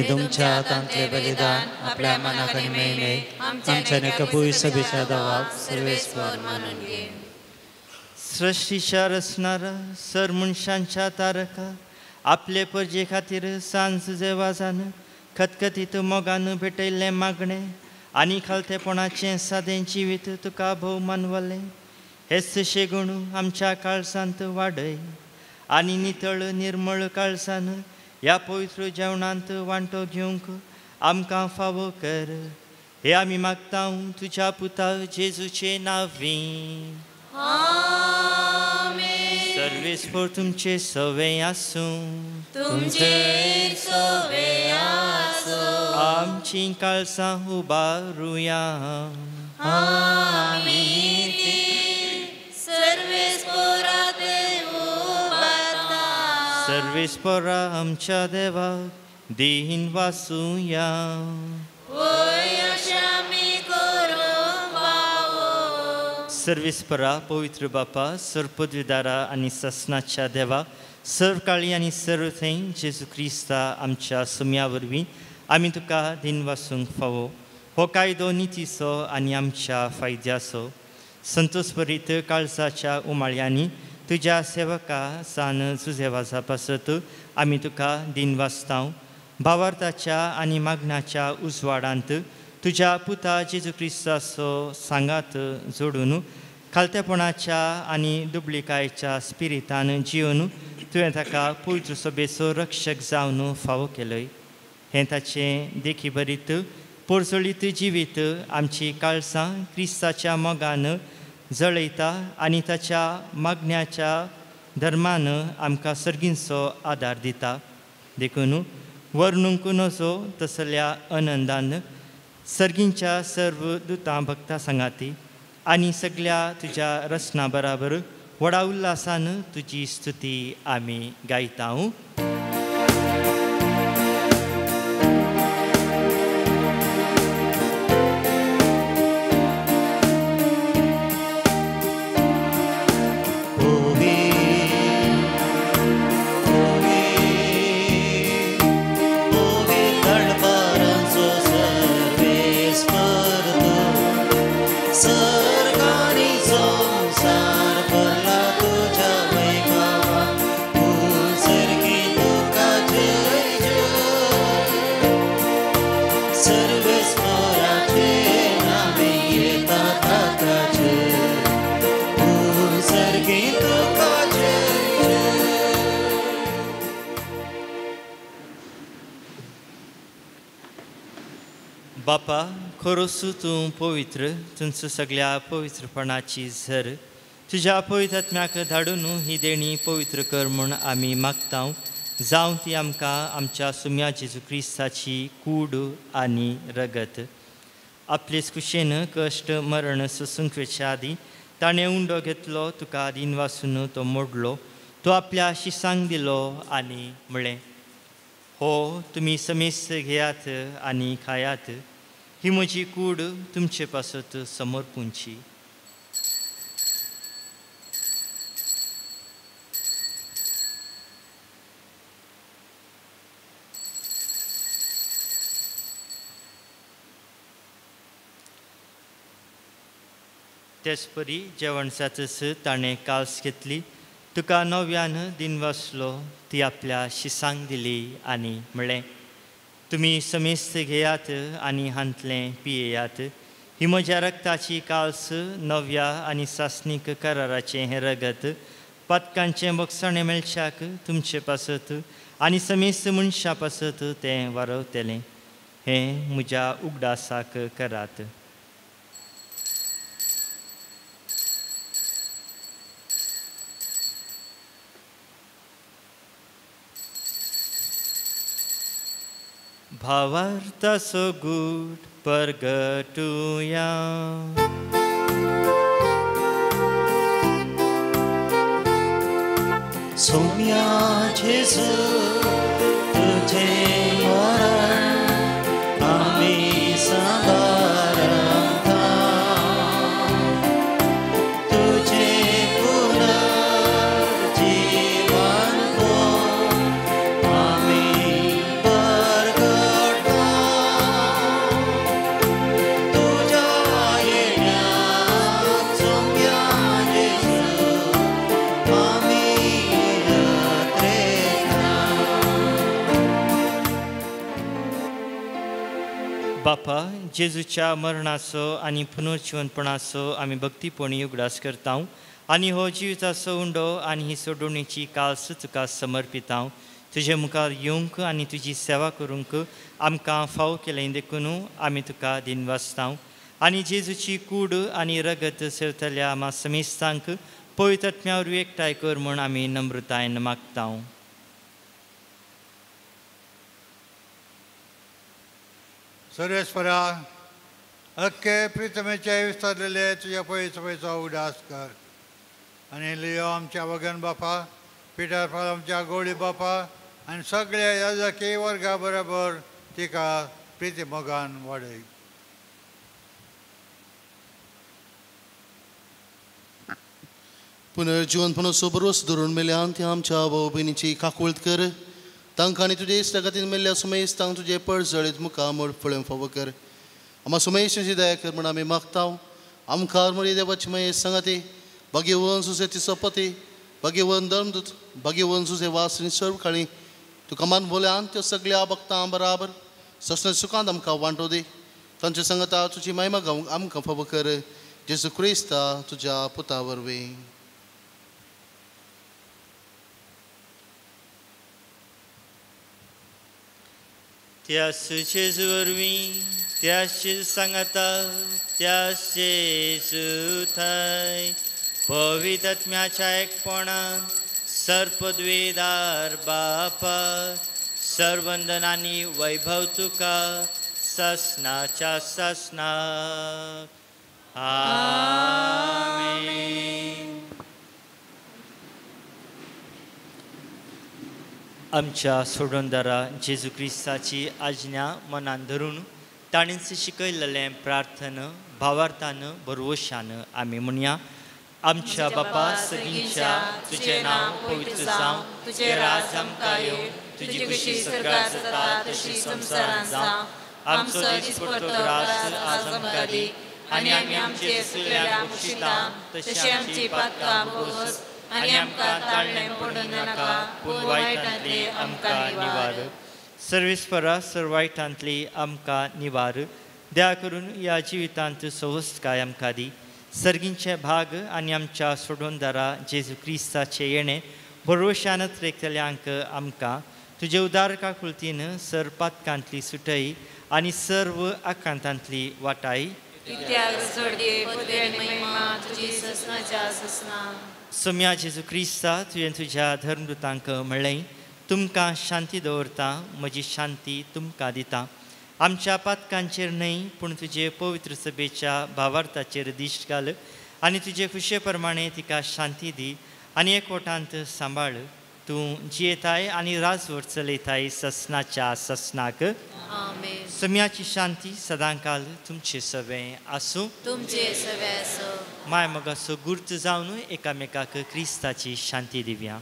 तुमच्या हातांतलें बलिदान आपल्या मनाक आनी मेळणे आमच्या कबूल सभेच्या देवाक सर्वेस्पर मानून घे. सृश्टीच्या रचणारा सर मनशांच्या तारका आपले परजे खातीर सांज जेवाजान खतखतीत मोगान भेटयल्लें मागणें आनी खालतेपणाचें सादें जिवीत तुका भोव मानवलें. हेच शेगुण आमच्या काळसांत वाडय आनी नितळ निर्मळ काळसान ह्या पवित्र जेवणांत वांटो घेवंक आमकां फावो कर. हे आमी मागता तुज्या पुता जेजूचे नांवी. सर्वेस्पर तुमचे सवे आसूं. तुमचे सवे आसूं. आमची काळसां उबारुया. आमी ती सर्वेस्परा उबारता. सर्वेस्परा आमच्या देवाक दीन वासुया. सर्वेस्परा पवित्र बापा, सर्पद्विदारा आनी ससनाच्या देवा, सर्व काळी आनी सर्व थंय जेजू क्रिस्ता आमच्या सुम्या वरवीं आमी तुका दिन वासूंक फावो. हो कायदो नितीचो आनी आमच्या फायद्याचो. संतोषभरीत काळजाच्या उमाळ्यांनी तुज्या सेवका सान जुजेवाजा पासत आमी तुका दिन वाचता. भावार्थाच्या आनी मागण्याच्या उजवाडांत तुज्या पुता जेजू क्रिस्ताचो सांगात जोडून खालतेपणाच्या आनी दुबळिकायेच्या स्पिरितान जिवन तुवें ताका पवित्र सभेचो रक्षक जावन फावो केलय. हें ताचें देखी भरीत पोरजळीत जिवीत आमची काळसां क्रिस्ताच्या मोगान जळयता आनी ताच्या मागण्याच्या धर्मान आमकां सर्गींचो आदार दिता. देखून वर्णूंक नजो तसल्या आनंदान सर्गींच्या सर्व दुतां भक्ता सांगाती आनी सगल्या तुज्या रचना बराबर व्हडा उल्हासान तुजी स्तुती आमी गायता. Sargani. बापा खरोसू तूं पवित्र, तुमचो सगळ्या पवित्रपणाची झर तुज्या पवित्र आत्म्याक धाडून ही देणी पवित्र कर म्हूण आमी मागता. जावं ती आमकां आमच्या सुम्या जेजू क्रिस्ताची कूड आनी रगत. आपलेच कुशेन कश्ट मरण सोसूंक वेच्या आदीं ताणें उंडो घेतलो, तुका आदीन वासून तो मोडलो, तो आपल्या शिसांक दिलो आनी म्हळें, हो तुमी समेस्त घेयात आनी खायात, ही म्हजी कूड तुमचे पासत समर्पूंची. तेचपरी जेवण जातच ताणें काल्स घेतली, तुका नव्यान दिन वाचलो, ती आपल्या शिसांक दिली आनी म्हळें, तुमी समेस्त घेयात आनी हांतलें पियेयात, ही म्हज्या रक्ताची काल्स नव्या आनी सासणीक कराराचें हें रगत पातकांचें बगसाणें मेळच्याक तुमचे पासत आनी समेस्त मनशां पासत तें वारवतलें. हें म्हज्या उगडासाक करात. भावार्थाचो गूट परगटुया. सोम्या जेजू तुझें मरण आमी सांबारता, तुझें पुनर्जीवन आमी परगटा, तुज्या येण्याक सोम्या जेजू आमी. बापा, जेजूच्या मरणाचो आनी पुनर्जिवनपणाचो आमी भक्तीपणी उगडास करता आनी हो जिविताचो उंडो आनी ही सोडोवणेची काल्स तुका समर्पिता. तुजे मुखार येवंक आनी तुजी सेवा करूंक आमकां फाव केलें देखून आमी तुका दिनवासता. आनी जेजूची कूड आनी रगत सेवतल्या आमा समेस्तांक पवित्र आत्म्या वरवीं एकठांय कर म्हूण आमी नम्रतायेन मागता. सर्वेस्परा, अख्खे प्रितमेचे विस्तारलेले तुज्या पयस पयसो उगडास कर आनी लियो आमच्या वगन बापा, पिटर फाल आमच्या गोळी बापा आनी सगळ्या याजकी वर्गा बरोबर तिका प्रिती मोगान वाडय. पुनर्जिवनपणाचो भरोस धरून मेल्यान ती आमच्या भाव भयणीची काकूळत कर. तांकां आनी तुजे इश्टागतीन मेल्ल्या सुमेस्तांक तुजे पळजळीत मुखामळ फळोवंक फावो कर. आमा सुमेशाची दया कर म्हूण आमी मागता. आमखार मरे देवाची मयेस सांगाती भाग्यवन सुसे तिचो पती, भाग्यवन धर्मदूत, भाग्यवन सुसे वास आनी सर्व काळी तुका मान बोल्यान त्यो सगळ्या भक्तां बराबर ससन सुखांत आमकां वांटो दी. तांचे सांगाता तुजी महिमा गावंक आमकां फावो कर. जेजू क्रिस्ता तुज्या पुता वरवीं. त्यास जेजू वरवीं, त्यास जेजू सांगाता, त्यास जेजू थंय पवित्र आत्म्याच्या एकपणान सर्पद्वेदार बापा सर्वंदनानी वैभव तुका ससनाच्या ससनाक. आमेन. आमच्या सोडोनदारा जेजू क्रिस्ताची आज्ञा मनान धरून ताणेंच शिकयलेलें प्रार्थना भावार्थान भरवशान आमी म्हणया. आमच्या बापा सगळींच्या तुजें नांव पवित्र जावं, तुजें राज आमकां येवं, तुजी खुशी स्वर्गार जाता तशी संवसारांत जावं. आमचो दिसपट्टो ग्रास आज आमकां दी आनी आमी आमचे चुकल्यांक बक्षिता तशी आमची पातकां भोगस आनी आमकां ताळणें पडूं नाका, पूण वायटांतली आमकां निवार. सर्वेस्परा सर वायटांतली आमकां निवार. दया करून ह्या जिवितांत सवस्तकाय आमकां दी. सर्गींचे भाग आनी आमच्या सोडोनदारा जेजू क्रिस्ताचें येणें भरवशान त्रेकतल्यांक आमकां तुजे उदार काकुळतीन सर पातकांतली सुटय आनी सर्व आकांतांतली वाटाय. सोम्या जेजू क्रिस्ता, तुवें तुज्या धर्मदूतांक म्हणलें, तुमकां शांती दवरता, म्हजी शांती तुमकां दिता. आमच्या पातकांचेर न्हय पूण तुजे पवित्र सभेच्या भावार्थाचेर दिश्ट घाल आनी तुजे खुशे प्रमाणे तिका शांती दी आनी एकवटांत सांबाळ. तूं जियेताय आनी राजवट चलयताय ससनाच्या ससनाक. सम्याची शांती सदांकाल तुमचे सवें आसूं. तुमचे सवें आसूं. माय मोगाचो गुर्त जावन एकामेकाक क्रिस्ताची शांती दिवया.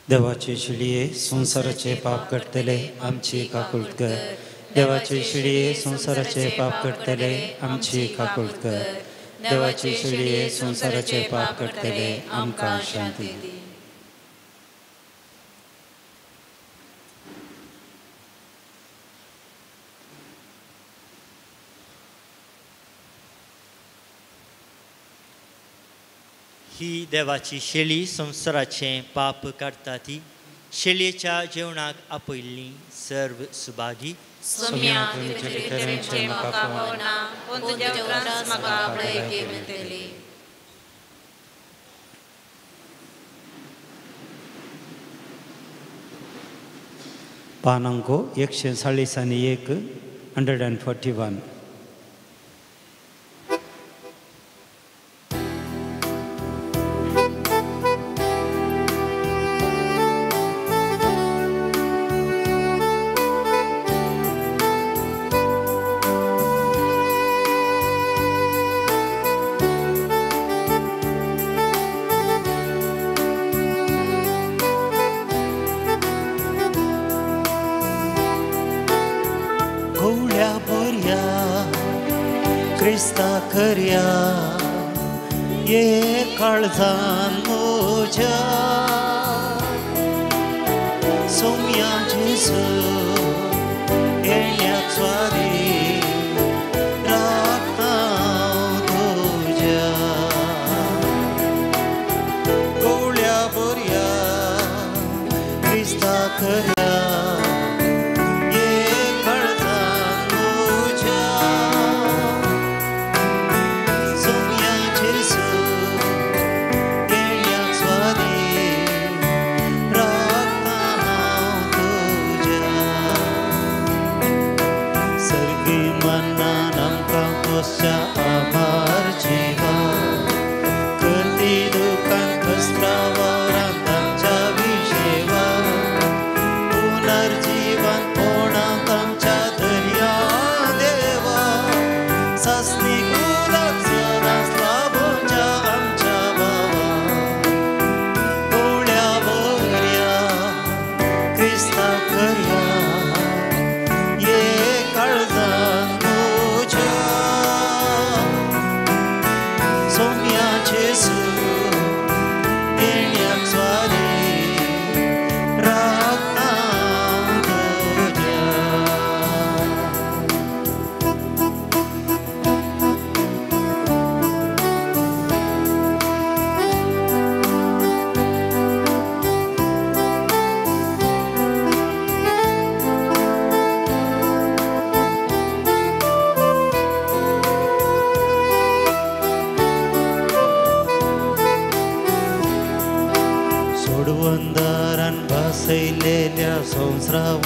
देवाचे शिळये संवसाराचे पाप काडटले आमची काकूळट कर. देवाचे शिळये संवसाराचे पाप काडटले आमची काकूळट कर. देवाचे शिळये संवसाराचे पाप काडटले आमकां शांती दी. ही देवाची शेळी संवसाराचें पाप काडटा ती शेळयेच्या जेवणाक आपयल्ली सर्व सुभागी. पानांको 141 141. करया ये काळजान म्हज्या सोम्या जेजू येण्याक स्वारी राखता तुज्या. कोवळ्या बऱ्या क्रिस्ता करया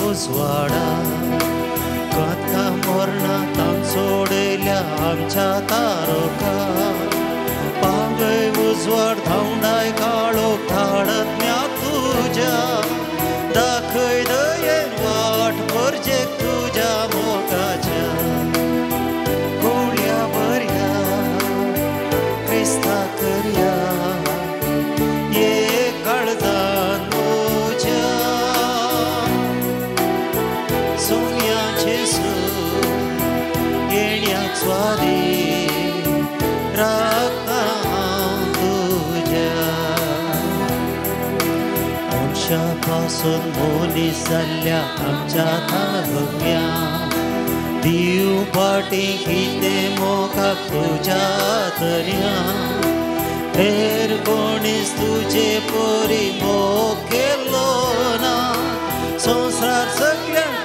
उजवाडा कथा मरणा तान सोडयल्या आमच्या तारोका पांगय उजवाड धांवडाय काळोख धाडत म्या तुज्या दाखय दयेन वाट गरजेक तुज्या मोगाच्या. कोवळ्या बऱ्या क्रिस्ता करया ये काळजान म्हज्या सोम्या जेजू येण्याक स्वारी राखता हांव तुज्या. मनशा पासून मनीस जाल्ल्या आमच्या तालुक्या दिव पाटी कितें मोगाक तुज्या दर्या हेर कोणीच तुजे परी मोग केलो ना संवसार सगळ्यांक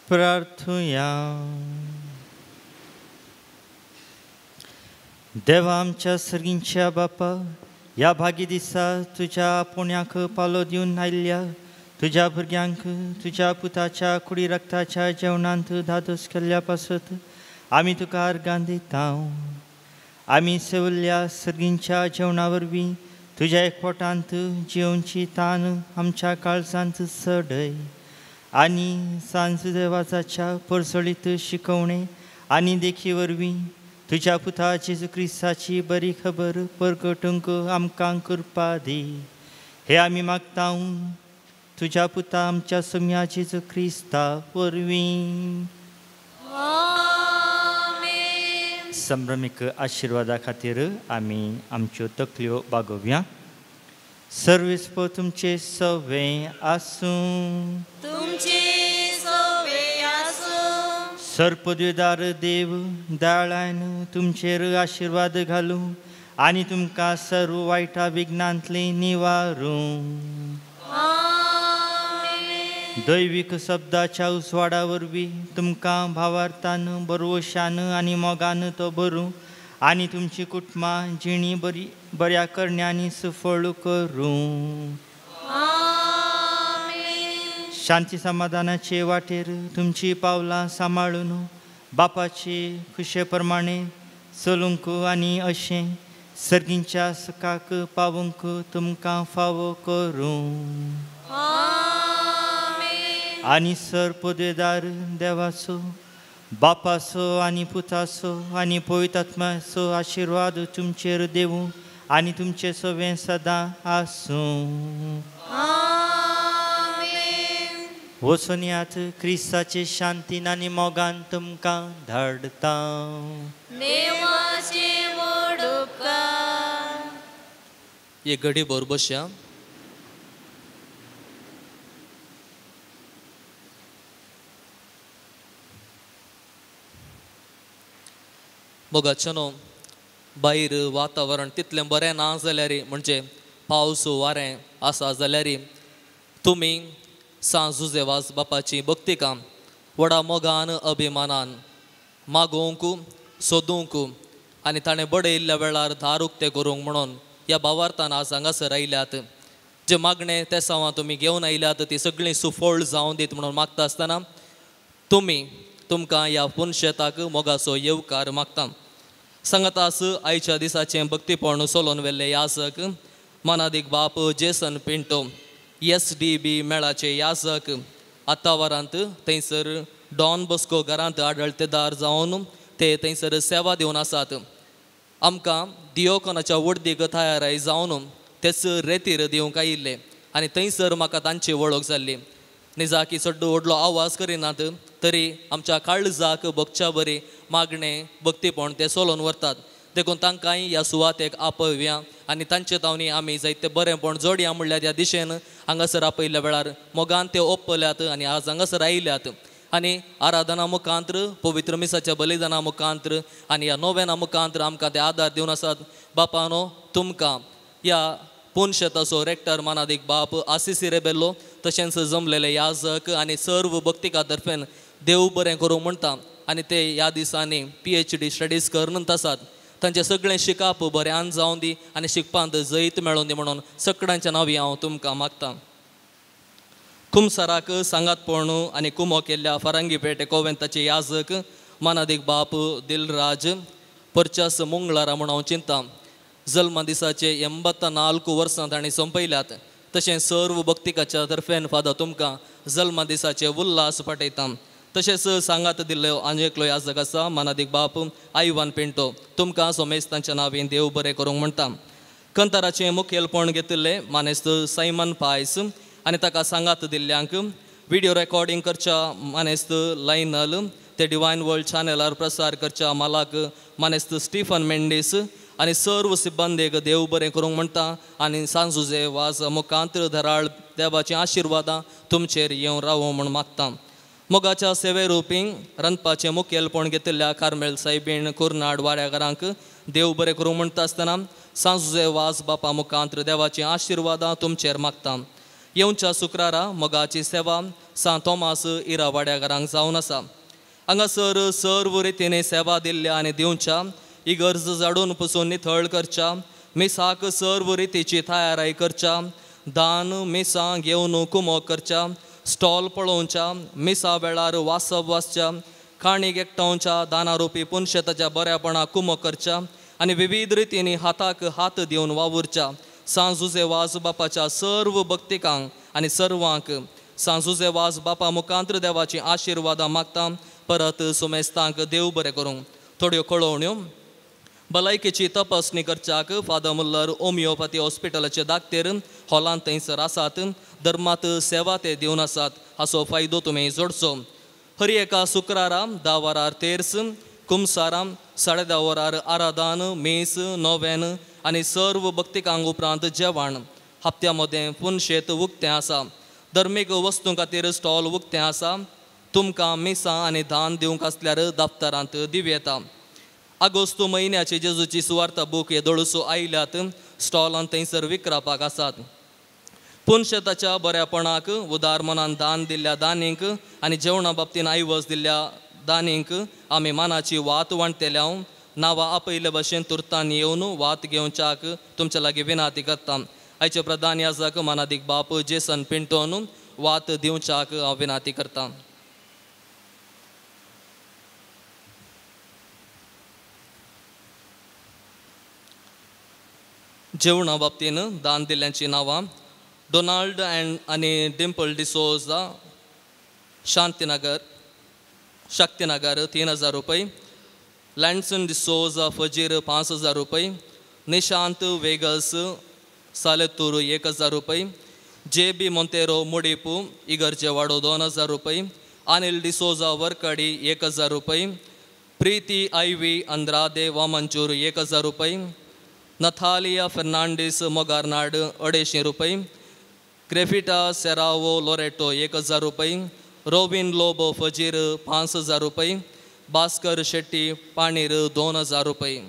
प्रार्थुया. देवा आमच्या सर्गींच्या बापा, ह्या भागी दिसा तुज्या पुण्याक पालो दिवन आयिल्ल्या तुज्या भुरग्यांक तुज्या पुताच्या कुडी रक्ताच्या जेवणांत धादोस केल्ल्या पासत आमी तुका अर्गां दिता. आमी सेवल्ल्या सर्गींच्या जेवणा वरवीं तुज्या एकवटांत जियोवची तान आमच्या काळजांत चडय आनी सांजुदेवाच्या परसळीत शिकवणे आनी देखी वरवीं तुज्या पुता जेजू क्रिस्ताची बरी खबर परगटूंक आमकां कृपा दी. हे आमी मागता तुज्या पुता आमच्या सोम्या जेजू क्रिस्ता वरवीं. संभ्रमीक आशिर्वादा खातीर आमी आमच्यो तकल्यो बागोवया. सर्वेस्पर तुमचे सवे आसूं. तुमचे सवे आसूं. सर्पद्वेदार देव दयाळान तुमचेर आशिर्वाद घालूं आनी तुमकां सर्व वायटा विघ्नांतले निवारूं. दैवीक शब्दाच्या उजवाडा वरवीं तुमकां भावार्थान बरवशान आनी मोगान तो भरूं आनी तुमची कुटुंबां जिणी बरी बऱ्या करण्यांनी सुफळ करूं. शांती समाधानाचे वाटेर तुमची पावलां सांबाळून बापाचे खुशे प्रमाणे चलूंक आनी अशें सर्गींच्या सुखाक पावूंक तुमकां फावो करूं. आनी सर पदवेदार देवाचो बापाचो आनी पुताचो आनी पवित्र आत्म्याचो आशिर्वाद तुमचेर देवूं आनी तुमचे सवें सदां आसूं. वचून यात क्रिस्ताचे शांतीन आनी मोगान तुमकां धाडटा. एक घडी भर बसया. मोगाच्यानो, भायर वातावरण तितलें बरें ना जाल्यार म्हणजे पावस वारें आसा जाल्यार तुमी सांत जुझे वाज बापाची भक्तिकाम व्हडा मोगान अभिमानान मागोवंक सोदूंक आनी ताणें बडयल्ल्या वेळार दार उक्तें करूंक म्हणून ह्या भावार्थान आज हांगासर आयल्यात. जे मागणें ते सावां तुमी घेवन आयल्यात ती सगळीं सुफळ जावन दीत म्हणून मागता आसतना तुमी तुमकां ह्या पुनशेताक मोगाचो येवकार मागता. सांगातास आयच्या दिसाचें भक्तीपण सोलोन व्हेल्ले याजक मानादीक बाप जेसन पिंटो SDB मेळाचे याजक आतावरांत थंयसर डॉन बॉस्को घरांत आडळतेदार जावन ते थंयसर सेवा दिवन आसात. आमकां दियोकोनाच्या वडदीक तयाराय जावन तेच रेतीर दिवंक आयिल्ले आनी थंयसर म्हाका तांची वळख जाल्ली. निजाकी चड व्हडलो आवाज करिनात तरी आमच्या काळजाक भोगच्या बरी मागणें भक्तीपण ते सोलोवन व्हरतात. देखून तांकांय ह्या सुवातेक आपोवया आनी तांचे तावनी आमी जायते बरेंपण जोडया म्हणल्यार ह्या दिशेन हांगासर आपयल्ल्या वेळार मोगान ते ओपल्यात आनी आज हांगासर आयल्यात आनी आराधना मुखांत्र पवित्र मिसाच्या बलिदाना मुखांत्र आनी ह्या नोवेना मुखांत्र आमकां ते आदार दिवन आसात. बापानो, तुमकां ह्या पुनशेताचो रेक्टर मानादीक बाप आसिसी रेबेल्लो तशेंच जमलेले याजक आनी सर्व भक्तिका तर्फेन देव बरें करूं म्हणटा आनी ते ह्या दिसांनी PhD studies करून आसात. तांचें सगळें शिकप बऱ्यान जावन दी आनी शिकपांत जैत मेळोवन दी म्हणून सगळ्यांच्या नांवी हांव तुमकां मागता. कुमसाराक सांगातपण आनी कुमो केल्ल्या फारांगी पेटे कोवेंताचे याजक मानादीक बाप दिलराज परचास मुंगळारा म्हूण हांव चिंता. जल्मा दिसाचे 84 वर्सां तांणी सोंपयल्यात. तशें सर्व भक्तिकाच्या तर्फेन फादर तुमकां जल्मा दिसाचे उल्हास पाठयता. तशेंच सांगात दिल्लो आनी एकलो याजक आसा मानादीक बाप आयवान पिंटो, तुमकां सोमेस्तांच्या नांवीन देव बरें करूंक म्हणटा. कंताराचें मुखेलपण घेतिल्लें मानेस्त सायमन पायस आनी ताका सांगात दिल्ल्यांक विडियो रेकॉर्डिंग करच्या मानेस्त लायनल ते डिवायन वर्ल्ड चॅनलार प्रसार करच्या मालाक मानेस्त स्टीफन मेंडीस आनी सर्व सिब्बंदेक देव बरें करूंक म्हणटा आनी सांजुजे वाज मुखांत्र धराळ देवाचीं आशिर्वादां तुमचेर येवन रावो म्हूण मागता. मोगाच्या सेवे रुपी रांदपाचें मुखेलपण घेतिल्ल्या कार्मेल सायबीण कुर्नाड वाड्याकारांक देव बरें करूंक म्हणटा आसतना सांजुजे वाज बापा मुखांत्र देवाचीं आशिर्वादां तुमचेर मागता. येवच्या शुक्रारा मोगाची सेवा सांत तोमास इरावाड्याकारांक जावन आसा. हांगासर सर्व रितीने सेवा दिल्ल्या आनी दिवच्या इगर्ज जाडून पसून निथळ करच्या, मिसाक सर्व रितीची तयाराय करच्या, दान मिसां घेवन कुमोक करच्या, स्टॉल पळोवच्या, मिसा वेळार वासप वाचच्या, काणीक एकठावच्या, दानारोपी पुनशेताच्या बऱ्यापणाक कुमोक करच्या आनी विविध रितींनी हाताक हात दिवन वावुरच्या. सांत जुझे वाज बापाच्या सर्व भक्तिकांक आनी सर्वांक सांत जुझे वाज बापा मुखांत्र देवाची आशिर्वादां मागता. परत सुमेस्तांक देव बरें करूंक. थोड्यो कळोवण्यो. भलायकेची तपासणी करच्याक फादर मुल्लर होमियोपॅथी हॉस्पिटलाचे दाक्तेर हॉलांत थंयसर आसात. धर्मात सेवा ते दिवन आसात, हाचो फायदो तुमी जोडचो. हर एका शुक्रारा 10 वरार तेर्स, कुमसारां 10:30 वरार आराधान, मीस, नोवेन आनी सर्व भक्तिकांक उपरांत जेवण. हप्त्या मदें पुनशेत उक्तें आसा. धर्मीक वस्तूं खातीर स्टॉल उक्तें आसा. तुमकां मिसां आनी दान दिवंक आसल्यार दफ्तरांत दिवं येता. आगोस्त म्हयन्याची जेजूची सुवार्ता बूक हे दळसो आयल्यात, स्टॉलांत थंयसर विकरापाक आसात. पुनशेताच्या बऱ्यापणाक उदार मनान दान दिल्ल्या दानींक आनी जेवणा बाबतीन आयवज दिल्ल्या दानींक आमी मानाची वात वांट्टले. नांवां आपयले भशेन तुर्तान येवन वात घेवच्याक तुमच्या लागीं विनंती करता. आयचे प्रधान याजक मानादीक बाप जेसन पिंटोन वात दिवच्याक हांव विनंती करता. जेवणा बाबतीन दान दिल्ल्यांची नांवां डोनाल्ड अँड आनी डिम्पल डिसोजा, शांतीनगर शक्तीनगर 3000 रुपये, लँडसन डिसोजा फजीर 5000 रुपये, निशांत वेगस सालेतूर 1000 रुपये, जे बी मोंतेरो मुडीपू इगर्जेवाडो 2000 रुपये, अनिल डिसोजा वरकडी 1000 रुपये, प्रीती आयवी अंद्रादे वामंचूर 1000 रुपये, नथालिया फर्नांडीस मोगारनाड 250 रुपये, क्रेफिटा सेरावो लोरेटो 1000 रुपये, रोविन लोबो फजीर 5000 रुपये, भास्कर शेट्टी पाणीर 2000 रुपये.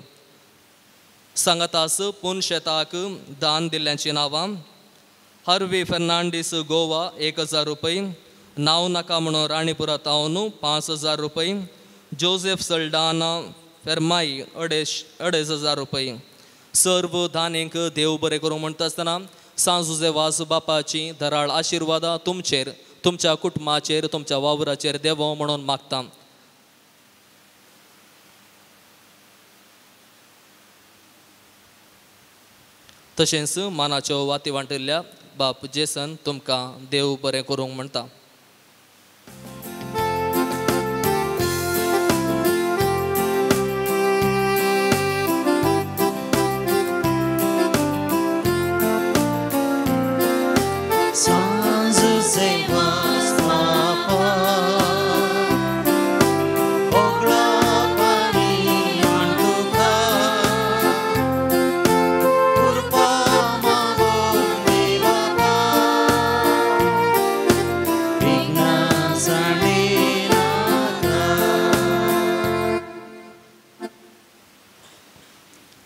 सांगातास पुनशेताक दान दिल्ल्यांची नांवां हरवी फर्नांडीस गोवा 1000 रुपये, नांव नाका म्हणून राणीपुरा तावन 5000 रुपये, जोसेफ सल्डाना फेरमाई 2500 रुपये. सर्व दानींक देव बरें करूं म्हणटा आसतना सांत जुझे वाज बापाची धराळ आशिर्वादां तुमचेर, तुमच्या कुटुंबाचेर, तुमच्या वावराचेर देवो म्हणून मागता. तशेंच मानाच्यो वाती वांटिल्ल्या बाप जेसन तुमकां देव बरें करूंक म्हणटा.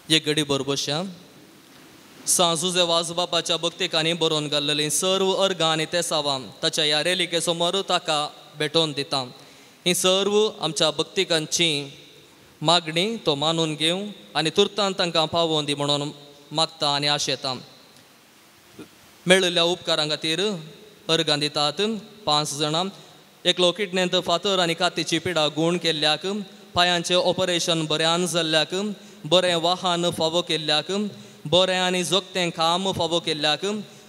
एक घडी बरोबरशा सांत जुझे वाज बापाच्या भक्तिकांनी बरोवन घाल्लेलीं सर्व अर्गां आनी तेसावां ताच्या ह्या रेलिके समोर ताका भेटोवन दिता. ही सर्व आमच्या भक्तिकांची मागणी तो मानून घेवं आनी तुर्तान तांकां पावोवन दी म्हणून मागता आनी आशेता. मेळिल्ल्या उपकारां खातीर अर्गां दितात 5 जाणां. एकलो किडनेंत फातर आनी कातीची पिडा गूण केल्ल्याक, पांयांचें ऑपरेशन बऱ्यान जाल्ल्याक, बरें वाहन फावो केल्ल्याक, बरें आनी जोगतें काम फावो केल्ल्याक,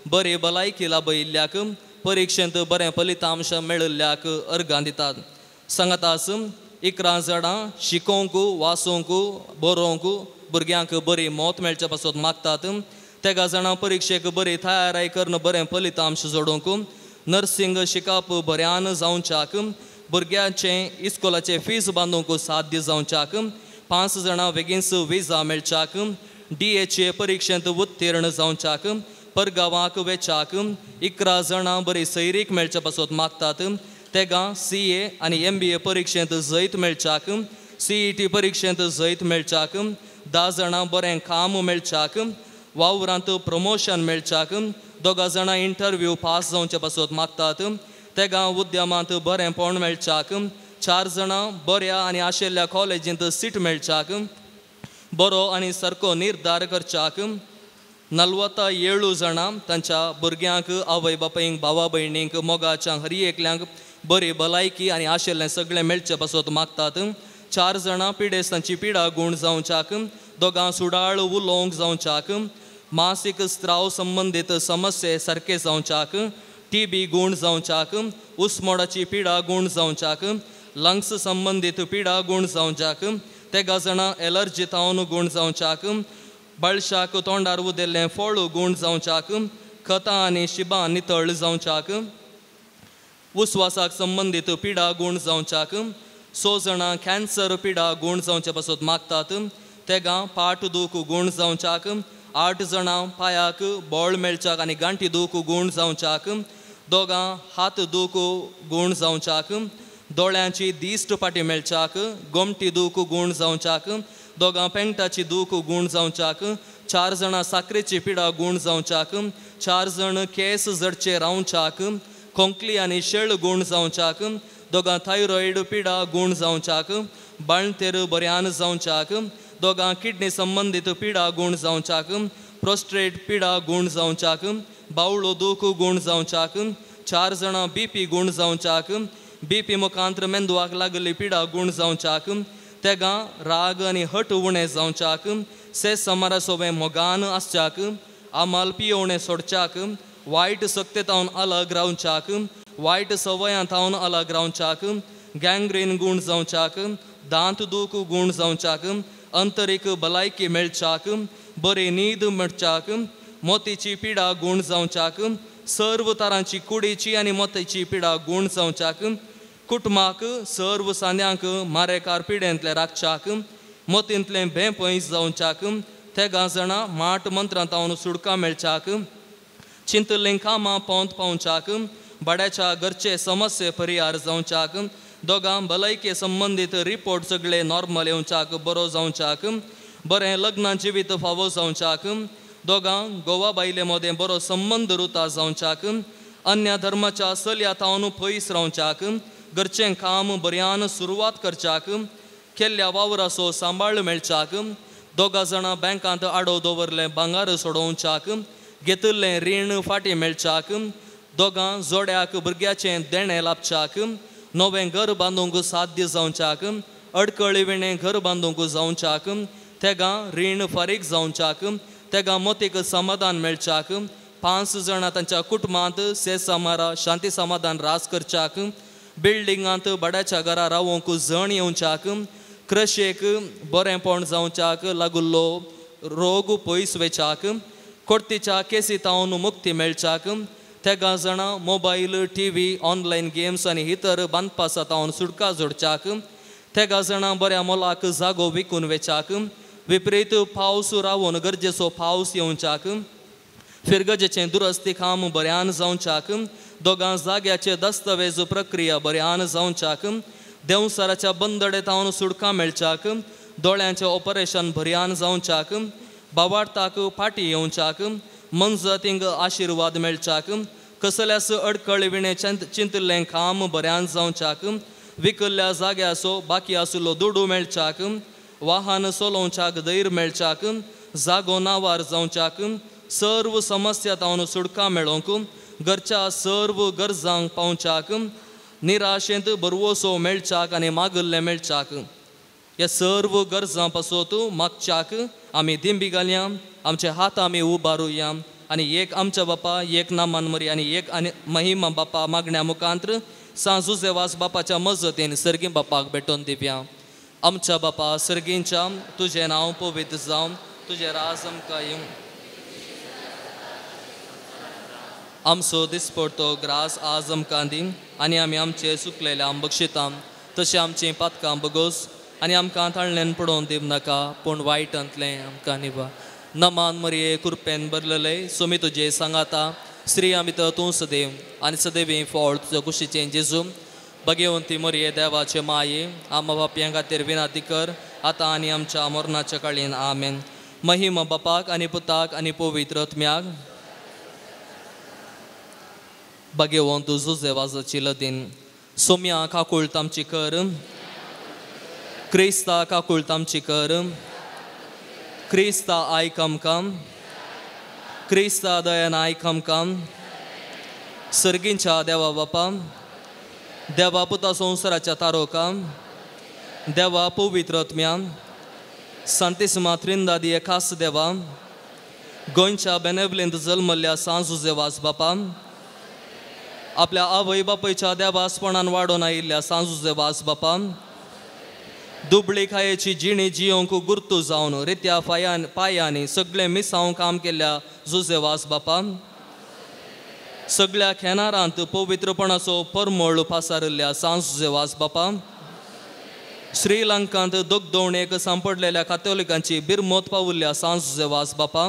बरी भलायकी लाभयिल्ल्याक, परिक्षेंत बरें फलितांश मेळिल्ल्याक अर्गां दितात. सांगातास 11 जाणां शिकोवंक, वाचूंक, बरोवंक भुरग्यांक बरी मौत मेळचे पासत मागतात. 13 जाणां परिक्षेक बरी तयाराय करून बरें फलितांश जोडूंक, नर्सिंग शिकप बऱ्यान जावच्याक, भुरग्यांचें इस्कोलाचें फीज बांदूंक साध्य जावच्याक, 5 जाणां बेगीनच विजा मेळच्याक, DHA परिक्षेंत उत्तीर्ण जावच्याक, परगांवाक वेच्याक, 11 जाणां बरी सैरीक मेळचे पासत मागतात. 13 CA आनी MBA परिक्षेंत जैत मेळच्याक, CET परिक्षेंत जैत मेळच्याक, 10 जाणां बरें काम मेळच्याक, वावरांत प्रमोशन मेळच्याक, दोगां जाणां इंटरव्यू पास जावचे पासत मागतात तेगां उद्यमांत बरेंपण मेळच्याक 4 जाणां बऱ्या आनी आशिल्ल्या कॉलेजींत सीट मेळच्याक बरो आनी सारको निर्धार करच्याक 47 जाणां तांच्या भुरग्यांक आवय बापायंक भावा भयणींक मोगाच्यांक हर एकल्यांक बरी भलायकी आनी आशिल्लें सगळें मेळचे पासत मागतात 4 जाणां पिडेस्तांची पिडा गूण जावच्याक दोगां सुडाळ उलोवंक जावच्याक मासीक स्त्राव संबंदीत समस्ये सारके जावच्याक टीबी गूण जावच्याक उस्मोडाची पिडा गूण जावच्याक लंग्स संबंदीत पिडा गूण जावच्याक तेगा जाणां एलर्जी थावन गूण जावच्याक बळशाक तोंडार उदेल्लें फळ गूण जावच्याक खतां आनी शिबां नितळ जावच्याक उस्वासाक संबंदीत पिडा गूण जावच्याक 6 जाणां कॅन्सर पिडा गूण जावचे पासत मागतात तेगां पाट दूख गूण जावच्याक 8 जाणां पांयाक बळ मेळच्याक आनी गांठी दूख गूण जावच्याक दोगां हात दूख गूण जावच्याक दोळ्यांची दिश्ट फाटी मेळच्याक गोमटी दूख गूण जावच्याक दोगां पेंगटाची दूख गूण जावच्याक 4 जाणां साकरेची पिडा गूण जावच्याक 4 जाण केंस जडचे रावच्याक खोंकली आनी शेळ गूण जावच्याक दोगां थायरॉयड पिडा गूण जावच्याक बाळंतेर बऱ्यान जावच्याक दोगां किडनी संबंदीत पिडा गूण जावच्याक प्रोस्ट्रेट पिडा गूण जावच्याक बावळो दूख गूण जावच्याक 4 जाणां बीपी गूण जावच्याक बीपी मुखांत्र मेंदवाक लागली पिडा गूण जावच्याक तेगां राग आनी हट उणें जावच्याक से समारा सोबें मोगान आसच्याक आमाल पियोवणें सोडच्याक वायट सक्ते थावन अलग रावच्याक वायट संवयां थावन अलग रावच्याक गँग्रीन गूण जावच्याक दांत दूख गूण जावच्याक अंतरीक भलायकी मेळच्याक बरी न्हीद मेळच्याक मोतीची पिडा गूण जावच्याक सर्व तरांची कुडीची आनी मोतीची पिडा गूण जावच्याक कुटुंबाक सर्व सांद्यांक मारेकार पिडेंतलें राखच्याक मोतींतलें भें पयस जावच्याक तेगां जाणां माट मंत्रां थावन सुडकां मेळच्याक चिंतल्लीं कामां पोंत पावच्याक भाड्याच्या घरचे समस्ये परिहार जावच्याक दोगां भलायके संबंदीत रिपोर्ट सगळे नॉर्मल येवच्याक बरो जावच्याक बरें लग्न जिवीत फावो जावच्याक दोगां गोवा बायले मदें बरो संबंद रुता जावच्याक अन्य धर्माच्या चलया थावन पयस रावच्याक घरचें काम बऱ्यान सुरवात करच्याक केल्ल्या वावराचो सांबाळ मेळच्याक दोगां जाणां बँकांत आडो दवरलें भांगर सोडोवच्याक घेतिल्लें रीण फाटीं मेळच्याक दोगां जोड्याक भुरग्याचें देणें लाबच्याक नवें घर बांदूंक साध्य जावच्याक अडकळी विणें घर बांदूंक जावच्याक तेगां रीण फारीक जावच्याक तेगां मोतीक समाधान मेळच्याक 5 जाणां तांच्या कुटुंबांत से समारा शांती समाधान रास करच्याक बिल्डिंगांत भाड्याच्या घरा रावोंक जण येवच्याक क्रशेक बरेंपण जावच्याक लागुल्लो रोग पयस वेच्याक कोर्तीच्या केसी थावन मुक्ती मेळच्याक तेगां जाणां mobile T V online games आनी इतर बांदपासा थावन सुटका जोडच्याक तेगां जाणां बऱ्या मोलाक जागो विकून वेच्याक विपरीत पावस रावोन गरजेचो पावस येवच्याक फिरगजेचें दुरस्ती काम बऱ्यान जावच्याक दोगां जाग्याचे दस्तावेज प्रक्रिया बऱ्यान जावच्याक देंवसाराच्या बंदडे थावन सुटका मेळच्याक दोळ्यांचें ऑपरेशन बऱ्यान जावच्याक बावार्थाक फाटी येवच्याक मनजातींक आशिर्वाद मेळच्याक कसल्यास अडकळ विणें चिंतिल्लें काम बऱ्यान जावच्याक विकल्ल्या जाग्याचो बाकी आशिल्लो दुडू मेळच्याक वाहन चलोवच्याक धैर्य मेळच्याक जागो नावार जावच्याक सर्व समस्या थावन सुटका मेळोवंक घरच्या सर्व गरजांक पावच्याक निराशेंत बरवसो मेळच्याक आनी मागिल्लें मेळच्याक ह्या सर्व गरजां पासत मागच्याक आमी दिंबी घालया आमचे हात आमी उबारुया आनी एक आमच्या बापा एक नामान मरी आनी एक आनी महिमा बापा मागण्या मुखांत्र सांत जुजेवास बापाच्या मजतीन सर्गीं बापाक भेटोवन दिवया. आमच्या बापा सर्गींच्या तुजें नांव पवित्र जावं, तुजें राज आमकां येवं, आमचो दिसपडतो ग्रास आज आमकां दी आनी आमी आमचे चुकलेले आम बक्षिता तशें आमचीं पातकां बगोस आनी आमकां ताळल्यान पडोवन दिवं नाका पूण वायटांतलें आमकां निभा. नमान मरये कुरपेन भरलेले सोमी तुजे सांगाता स्त्रिया भितर तूं सदैव आनी सदैवी फळ तुज्या कुशीचें जेजू. भगेवंती मरये देवाचे माये आमा बापयां खातीर विनाती कर आतां आनी आमच्या मरणाच्या काळीन. आमेन. महिमा बापाक आनी पुताक आनी पवित्र आत्म्याक. भाग्यवंत जुजे वाजाची लदीन सोम्या काकुळट आमची कर क्रिस्ता काकुळट आमची कर क्रिस्ता आयक आमकां क्रिस्ता दयान आयक आमकां सर्गींच्या देवा बापा देवा पुता संवसाराच्या तारोका देवा पवित्र आत्म्या सांतिस्मा त्रिंदादी खास देवा गोंयच्या बेनेवलेंत जल्मल्ल्या सांज जुजे वाज बापा आपल्या आवय बापायच्या देवासपणान वाडोवन आयिल्ल्या सांज जुजे वाज बापा दुबळी खायेची जिणी जियोंक गुर्तू जावन रित्या पायांनी सगळे मिसांव काम केल्ल्या जुजे वाज बापा सगळ्या खेनारांत पवित्रपणाचो परमळ पासारिल्ल्या सांज जुजे वाज बापा श्रीलंकांत दोगदोवणेक सांपडलेल्या कातोलिकांची बिरमोत पावुल्ल्या सांज जुजे वाज बापा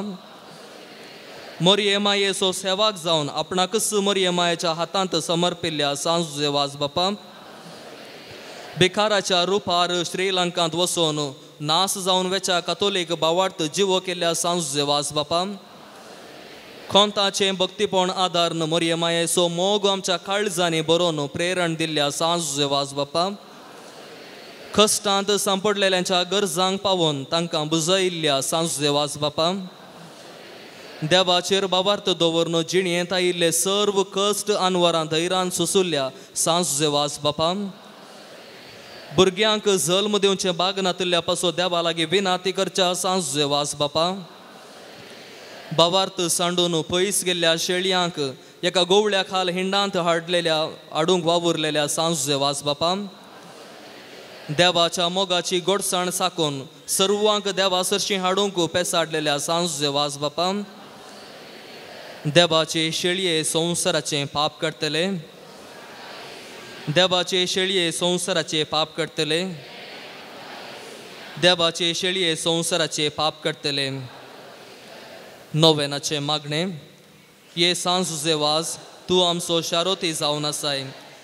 मोरये मायेचो सेवाक जावन आपणाकच मोरये मायेच्या हातांत समर्पिल्ल्या सांज जुजे वाज बापा भिकाराच्या रुपार श्रीलंकांत वचून नास जावन वेच्या कातोलीक बावार्थ जिवो केल्ल्या सांज जुजे वाज बापा कोंताचें भक्तीपण आदारन मोरये मायेचो मोग आमच्या काळजांनी बरोवन प्रेरण दिल्ल्या सांज जुजे वाज बापा कश्टांत सांपडलेल्यांच्या गरजांक पावोवन तांकां बुजयिल्ल्या सांज जुजे वाज बापा देवाचेर बाबार्थ दवरून जिणेंत आयिल्ले सर्व कश्ट आनवरां धैर्यान सोंशिल्ल्या सांज जुजे वाज बापा भुरग्यांक जल्म दिवचें बाग नातिल्ल्या पासो देवा लागीं विनाती करच्या सांज जुजे वाज बापा बावार्थ सांडून पयस गेल्ल्या शेळयांक एका गोवळ्या खाल हिंडांत हाडलेल्या हाडूंक वावुरलेल्या सांज जुजे वाज बापा देवाच्या मोगाची गोडसाण साकून सर्वांक देवा सरशीं हाडूंक पेसाडलेल्या सांज जुजे वाज बापा देवाचे शेळये संवसाराचें पाप काडटले देवाचे शेळये संवसाराचें पाप काडटले देवाचे शेळये संवसाराचें पाप काडटले नोवेनाचें मागणें ये सांज जुजे वाज तूं आमचो शारोती जावन आसाय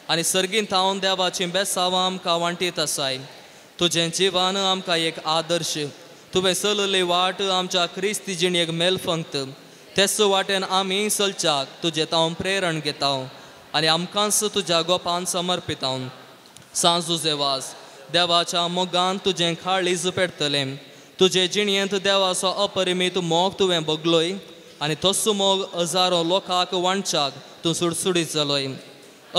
आनी सर्गींत थावन देवाचीं बेसावां आमकां वांटीत आसाय तुजें जिवान आमकां एक आदर्श तुवें चलयल्ली वाट आमच्या क्रिस्ती जिणेक मेलफंक्त तेच वाटेन आमी चलच्याक तुजें तावन प्रेरण घेता आनी आमकांच तुज्या गोपान समर्पिता सांज जुजे वाज देवाच्या मोगान तुजें काळीज पेटतलें तुजे जिणेंत देवाचो अपरिमीत मोग तुवें भोगलोय आनी तोच मोग हजारो लोकांक वांटच्याक तूं सुडसुडीत जालोय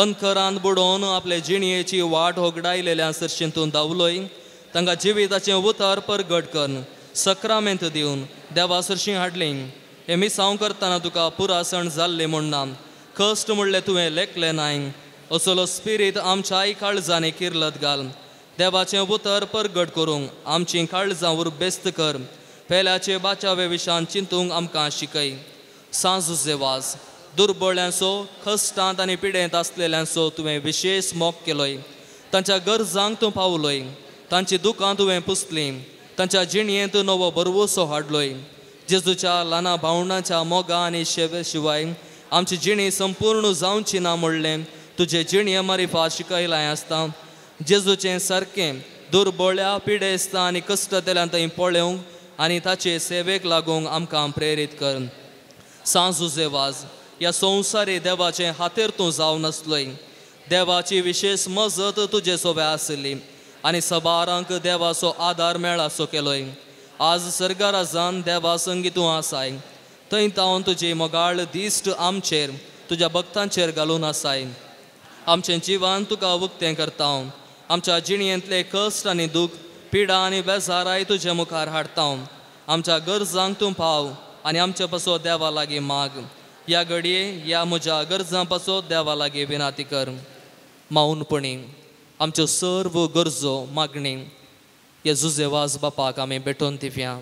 अंकरान बुडोवन आपले जिणयेची वाट होगडायलेल्या सरशीं तूं धांवलोय तांकां जिविताचें उतर परगट करून सक्रामेंत दिवन देवा सरशीं हाडली हें मिसांव करतना तुका पुरासण जाल्लें म्हूण ना कश्ट म्हणलें तुवें लेखलें नाय असलो स्पिरीत आमच्याय काळजांनी किर्लत घाल देवाचें उतर परगट करूंक आमचीं काळजां उर्बेस्त कर पेल्याचे बाचावे विशान चिंतूंक आमकां शिकय सांज जुजे वाज दुर्बळ्यांचो कश्टांत आनी पिडेंत आसलेल्यांचो तुवें विशेश मोग केलोय तांच्या गरजांक तूं पावलोय तांची दुकां तुवें पुसलीं तांच्या जिणयेंत नवो भरवसो हाडलोय जेजूच्या ल्हाना भावंडांच्या मोगा आनी शेवे शिवाय आमची जिणी संपूर्ण जावची ना म्हणलें तुजे जिणये मारिफा शिकयलां आसता जेजूचें सारकें दुर्बळ्या पिडेस्ता आनी कश्टतेल्यान थंय पळोवंक आनी ताचे सेवेक लागूंक आमकां प्रेरीत कर सांज जुजे वाज ह्या संवसारी देवाचें हातेर तूं जावन आसलोय देवाची विशेश मजत तुजे सोबे आसली आनी सबारांक देवाचो आदार मेळासो केलोय आज सर्गाराजान देवा संगी तूं आसाय थंय तावन तुजी मोगाळ दिश्ट आमचेर तुज्या भक्तांचेर घालून आसाय आमचें जिवन तुका उक्तें करता आमच्या जिणयेंतले कश्ट आनी दूख पिडा आनी बेजाराय तुजे मुखार हाडता आमच्या गरजांक तूं पाव आनी आमचे पासो देवा लागीं माग ह्या घडये ह्या म्हज्या गरजां पासो देवा लागीं विनाती कर माऊनपणी आमच्यो सर्व गरजो मागणी ह्या जुजे वाज बापाक आमी भेटोवन दिवया.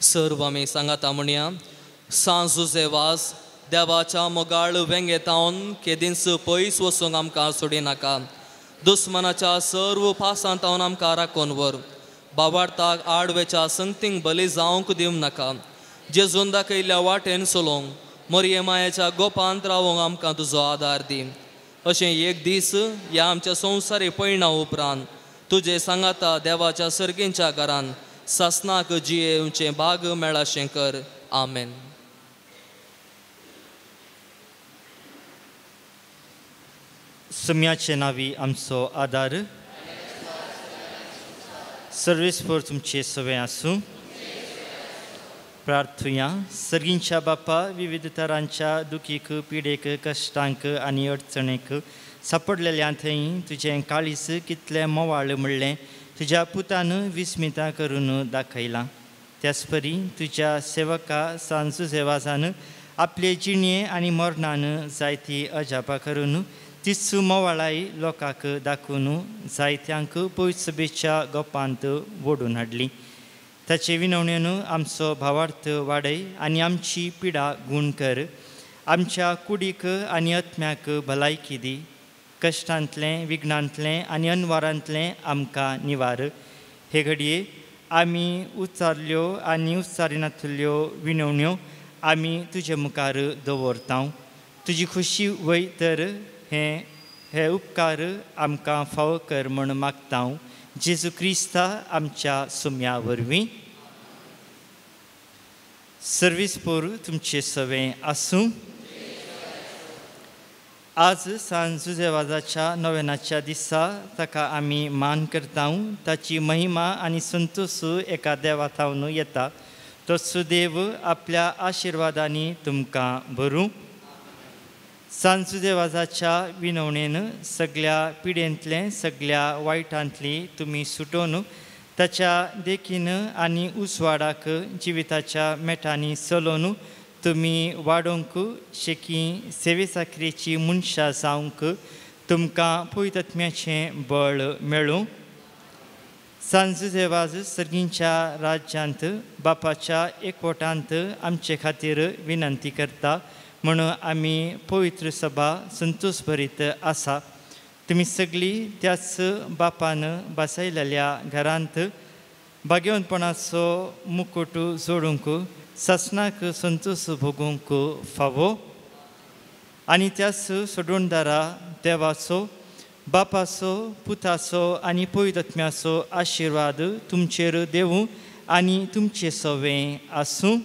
सर्व आमी सांगाता म्हणया सांज जुजे वाज देवाच्या मोगाळ वेंगेतावन केदींच पयस वचूंक आमकां सोडिनाका दुस्मनाच्या सर्व पासांत हांव आमकां राखून व्हर बाबार्थाक आडवेच्या संगतींक बली जावंक दिवं नाका जेजून दाखयल्ल्या वाटेन चलोवंक मोरये मायेच्या गोपांत रावोंक आमकां तुजो आदार दी अशें एक दीस ह्या आमच्या संवसारी पयणा उपरांत तुजे सांगाता देवाच्या सर्गींच्या घरान सासनाक जियेवचें भाग मेळाशें कर. आमेन. सम्याचे नावी आमचो आदार सर्वेस्पर तुमचे सवे आसूं. प्रार्थुया. सर्गींच्या बापा, विविध तरांच्या दुखीक, पिडेक, कश्टांक आनी अडचणेक सापडलेल्या थंय तुजें काळीज कितलें मोवाळ म्हणलें तुज्या पुतान विस्मिता करून दाखयलां. त्याच परी तुज्या सेवका सांजुजेवाजान आपले जिणये आनी मरणान जायती अजापां करून तीच मोवाळाय लोकांक दाखोवन जायत्यांक पयसबेच्या गोपांत ओडून हाडली. ताचे विनवणेन आमचो भावार्थ वाडय आनी आमची पिडा गूण कर. आमच्या कुडीक आनी आत्म्याक भलायकी दी. कश्टांतलें, विघ्नांतलें आनी अनवारांतलें आमकां निवार. हे घडये आमी उच्चारल्यो आनी उच्चारिनातल्यो विनवण्यो आमी तुजे मुखार दवरता. तुजी खुशी वय तर हे उपकार आमकां फावो कर म्हूण मागता. जेजू क्रिस्ता आमच्या सुम्या वरवीं. सर्वीस पोरू तुमचे सवें आसूं. आज सांजुजेवाजाच्या नोवेनाच्या दिसा ताका आमी मान करता. ताची महिमा आनी संतोष एका देवा थावन येता. तो सुदेव आपल्या आशिर्वादांनी तुमकां भरूं. सांजुजेवाजाच्या विनवणेन सगळ्या पिडेंतलें, सगळ्या वायटांतली तुमी सुटोवन ताच्या देखीन आनी उजवाडाक जिविताच्या मेटांनी चलोवन तुमी वाडोवंक शेकी सेवेसाकरेची मनशां जावंक तुमकां पवित्र बळ मेळूं. सांजुजेवाज सर्गींच्या राज्यांत बापाच्या एकवटांत आमचे खातीर विनंती करता म्हणून आमी पवित्र सभा संतोष भरीत आसा. तुमी सगळीं त्याच बापान बसयलेल्या घरांत भाग्यवंतपणाचो मुकुट जोडूंक सासणाक संतोष भोगूंक फावो आनी त्याच सोडूनदारा देवाचो, बापाचो, पुताचो आनी पवित्र आशिर्वाद तुमचेर देवूं आनी तुमचे सवें आसूं.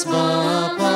Baba,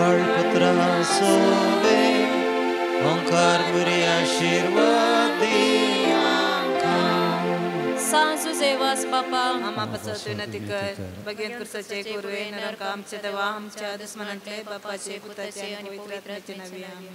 मोगाळ पुत्रा सोवे ओंकार मुरी आशिर्वाद दी आमकां. सांत जुजे वास बापा आमा पासत विनंती कर. भगेन कुर्साचे कुरवे नरक आमच्या देवा आमच्या दुस्मनांतले बापाचे पुताचे आनी पवित्र आत्म्याचे नांवी. आमेन.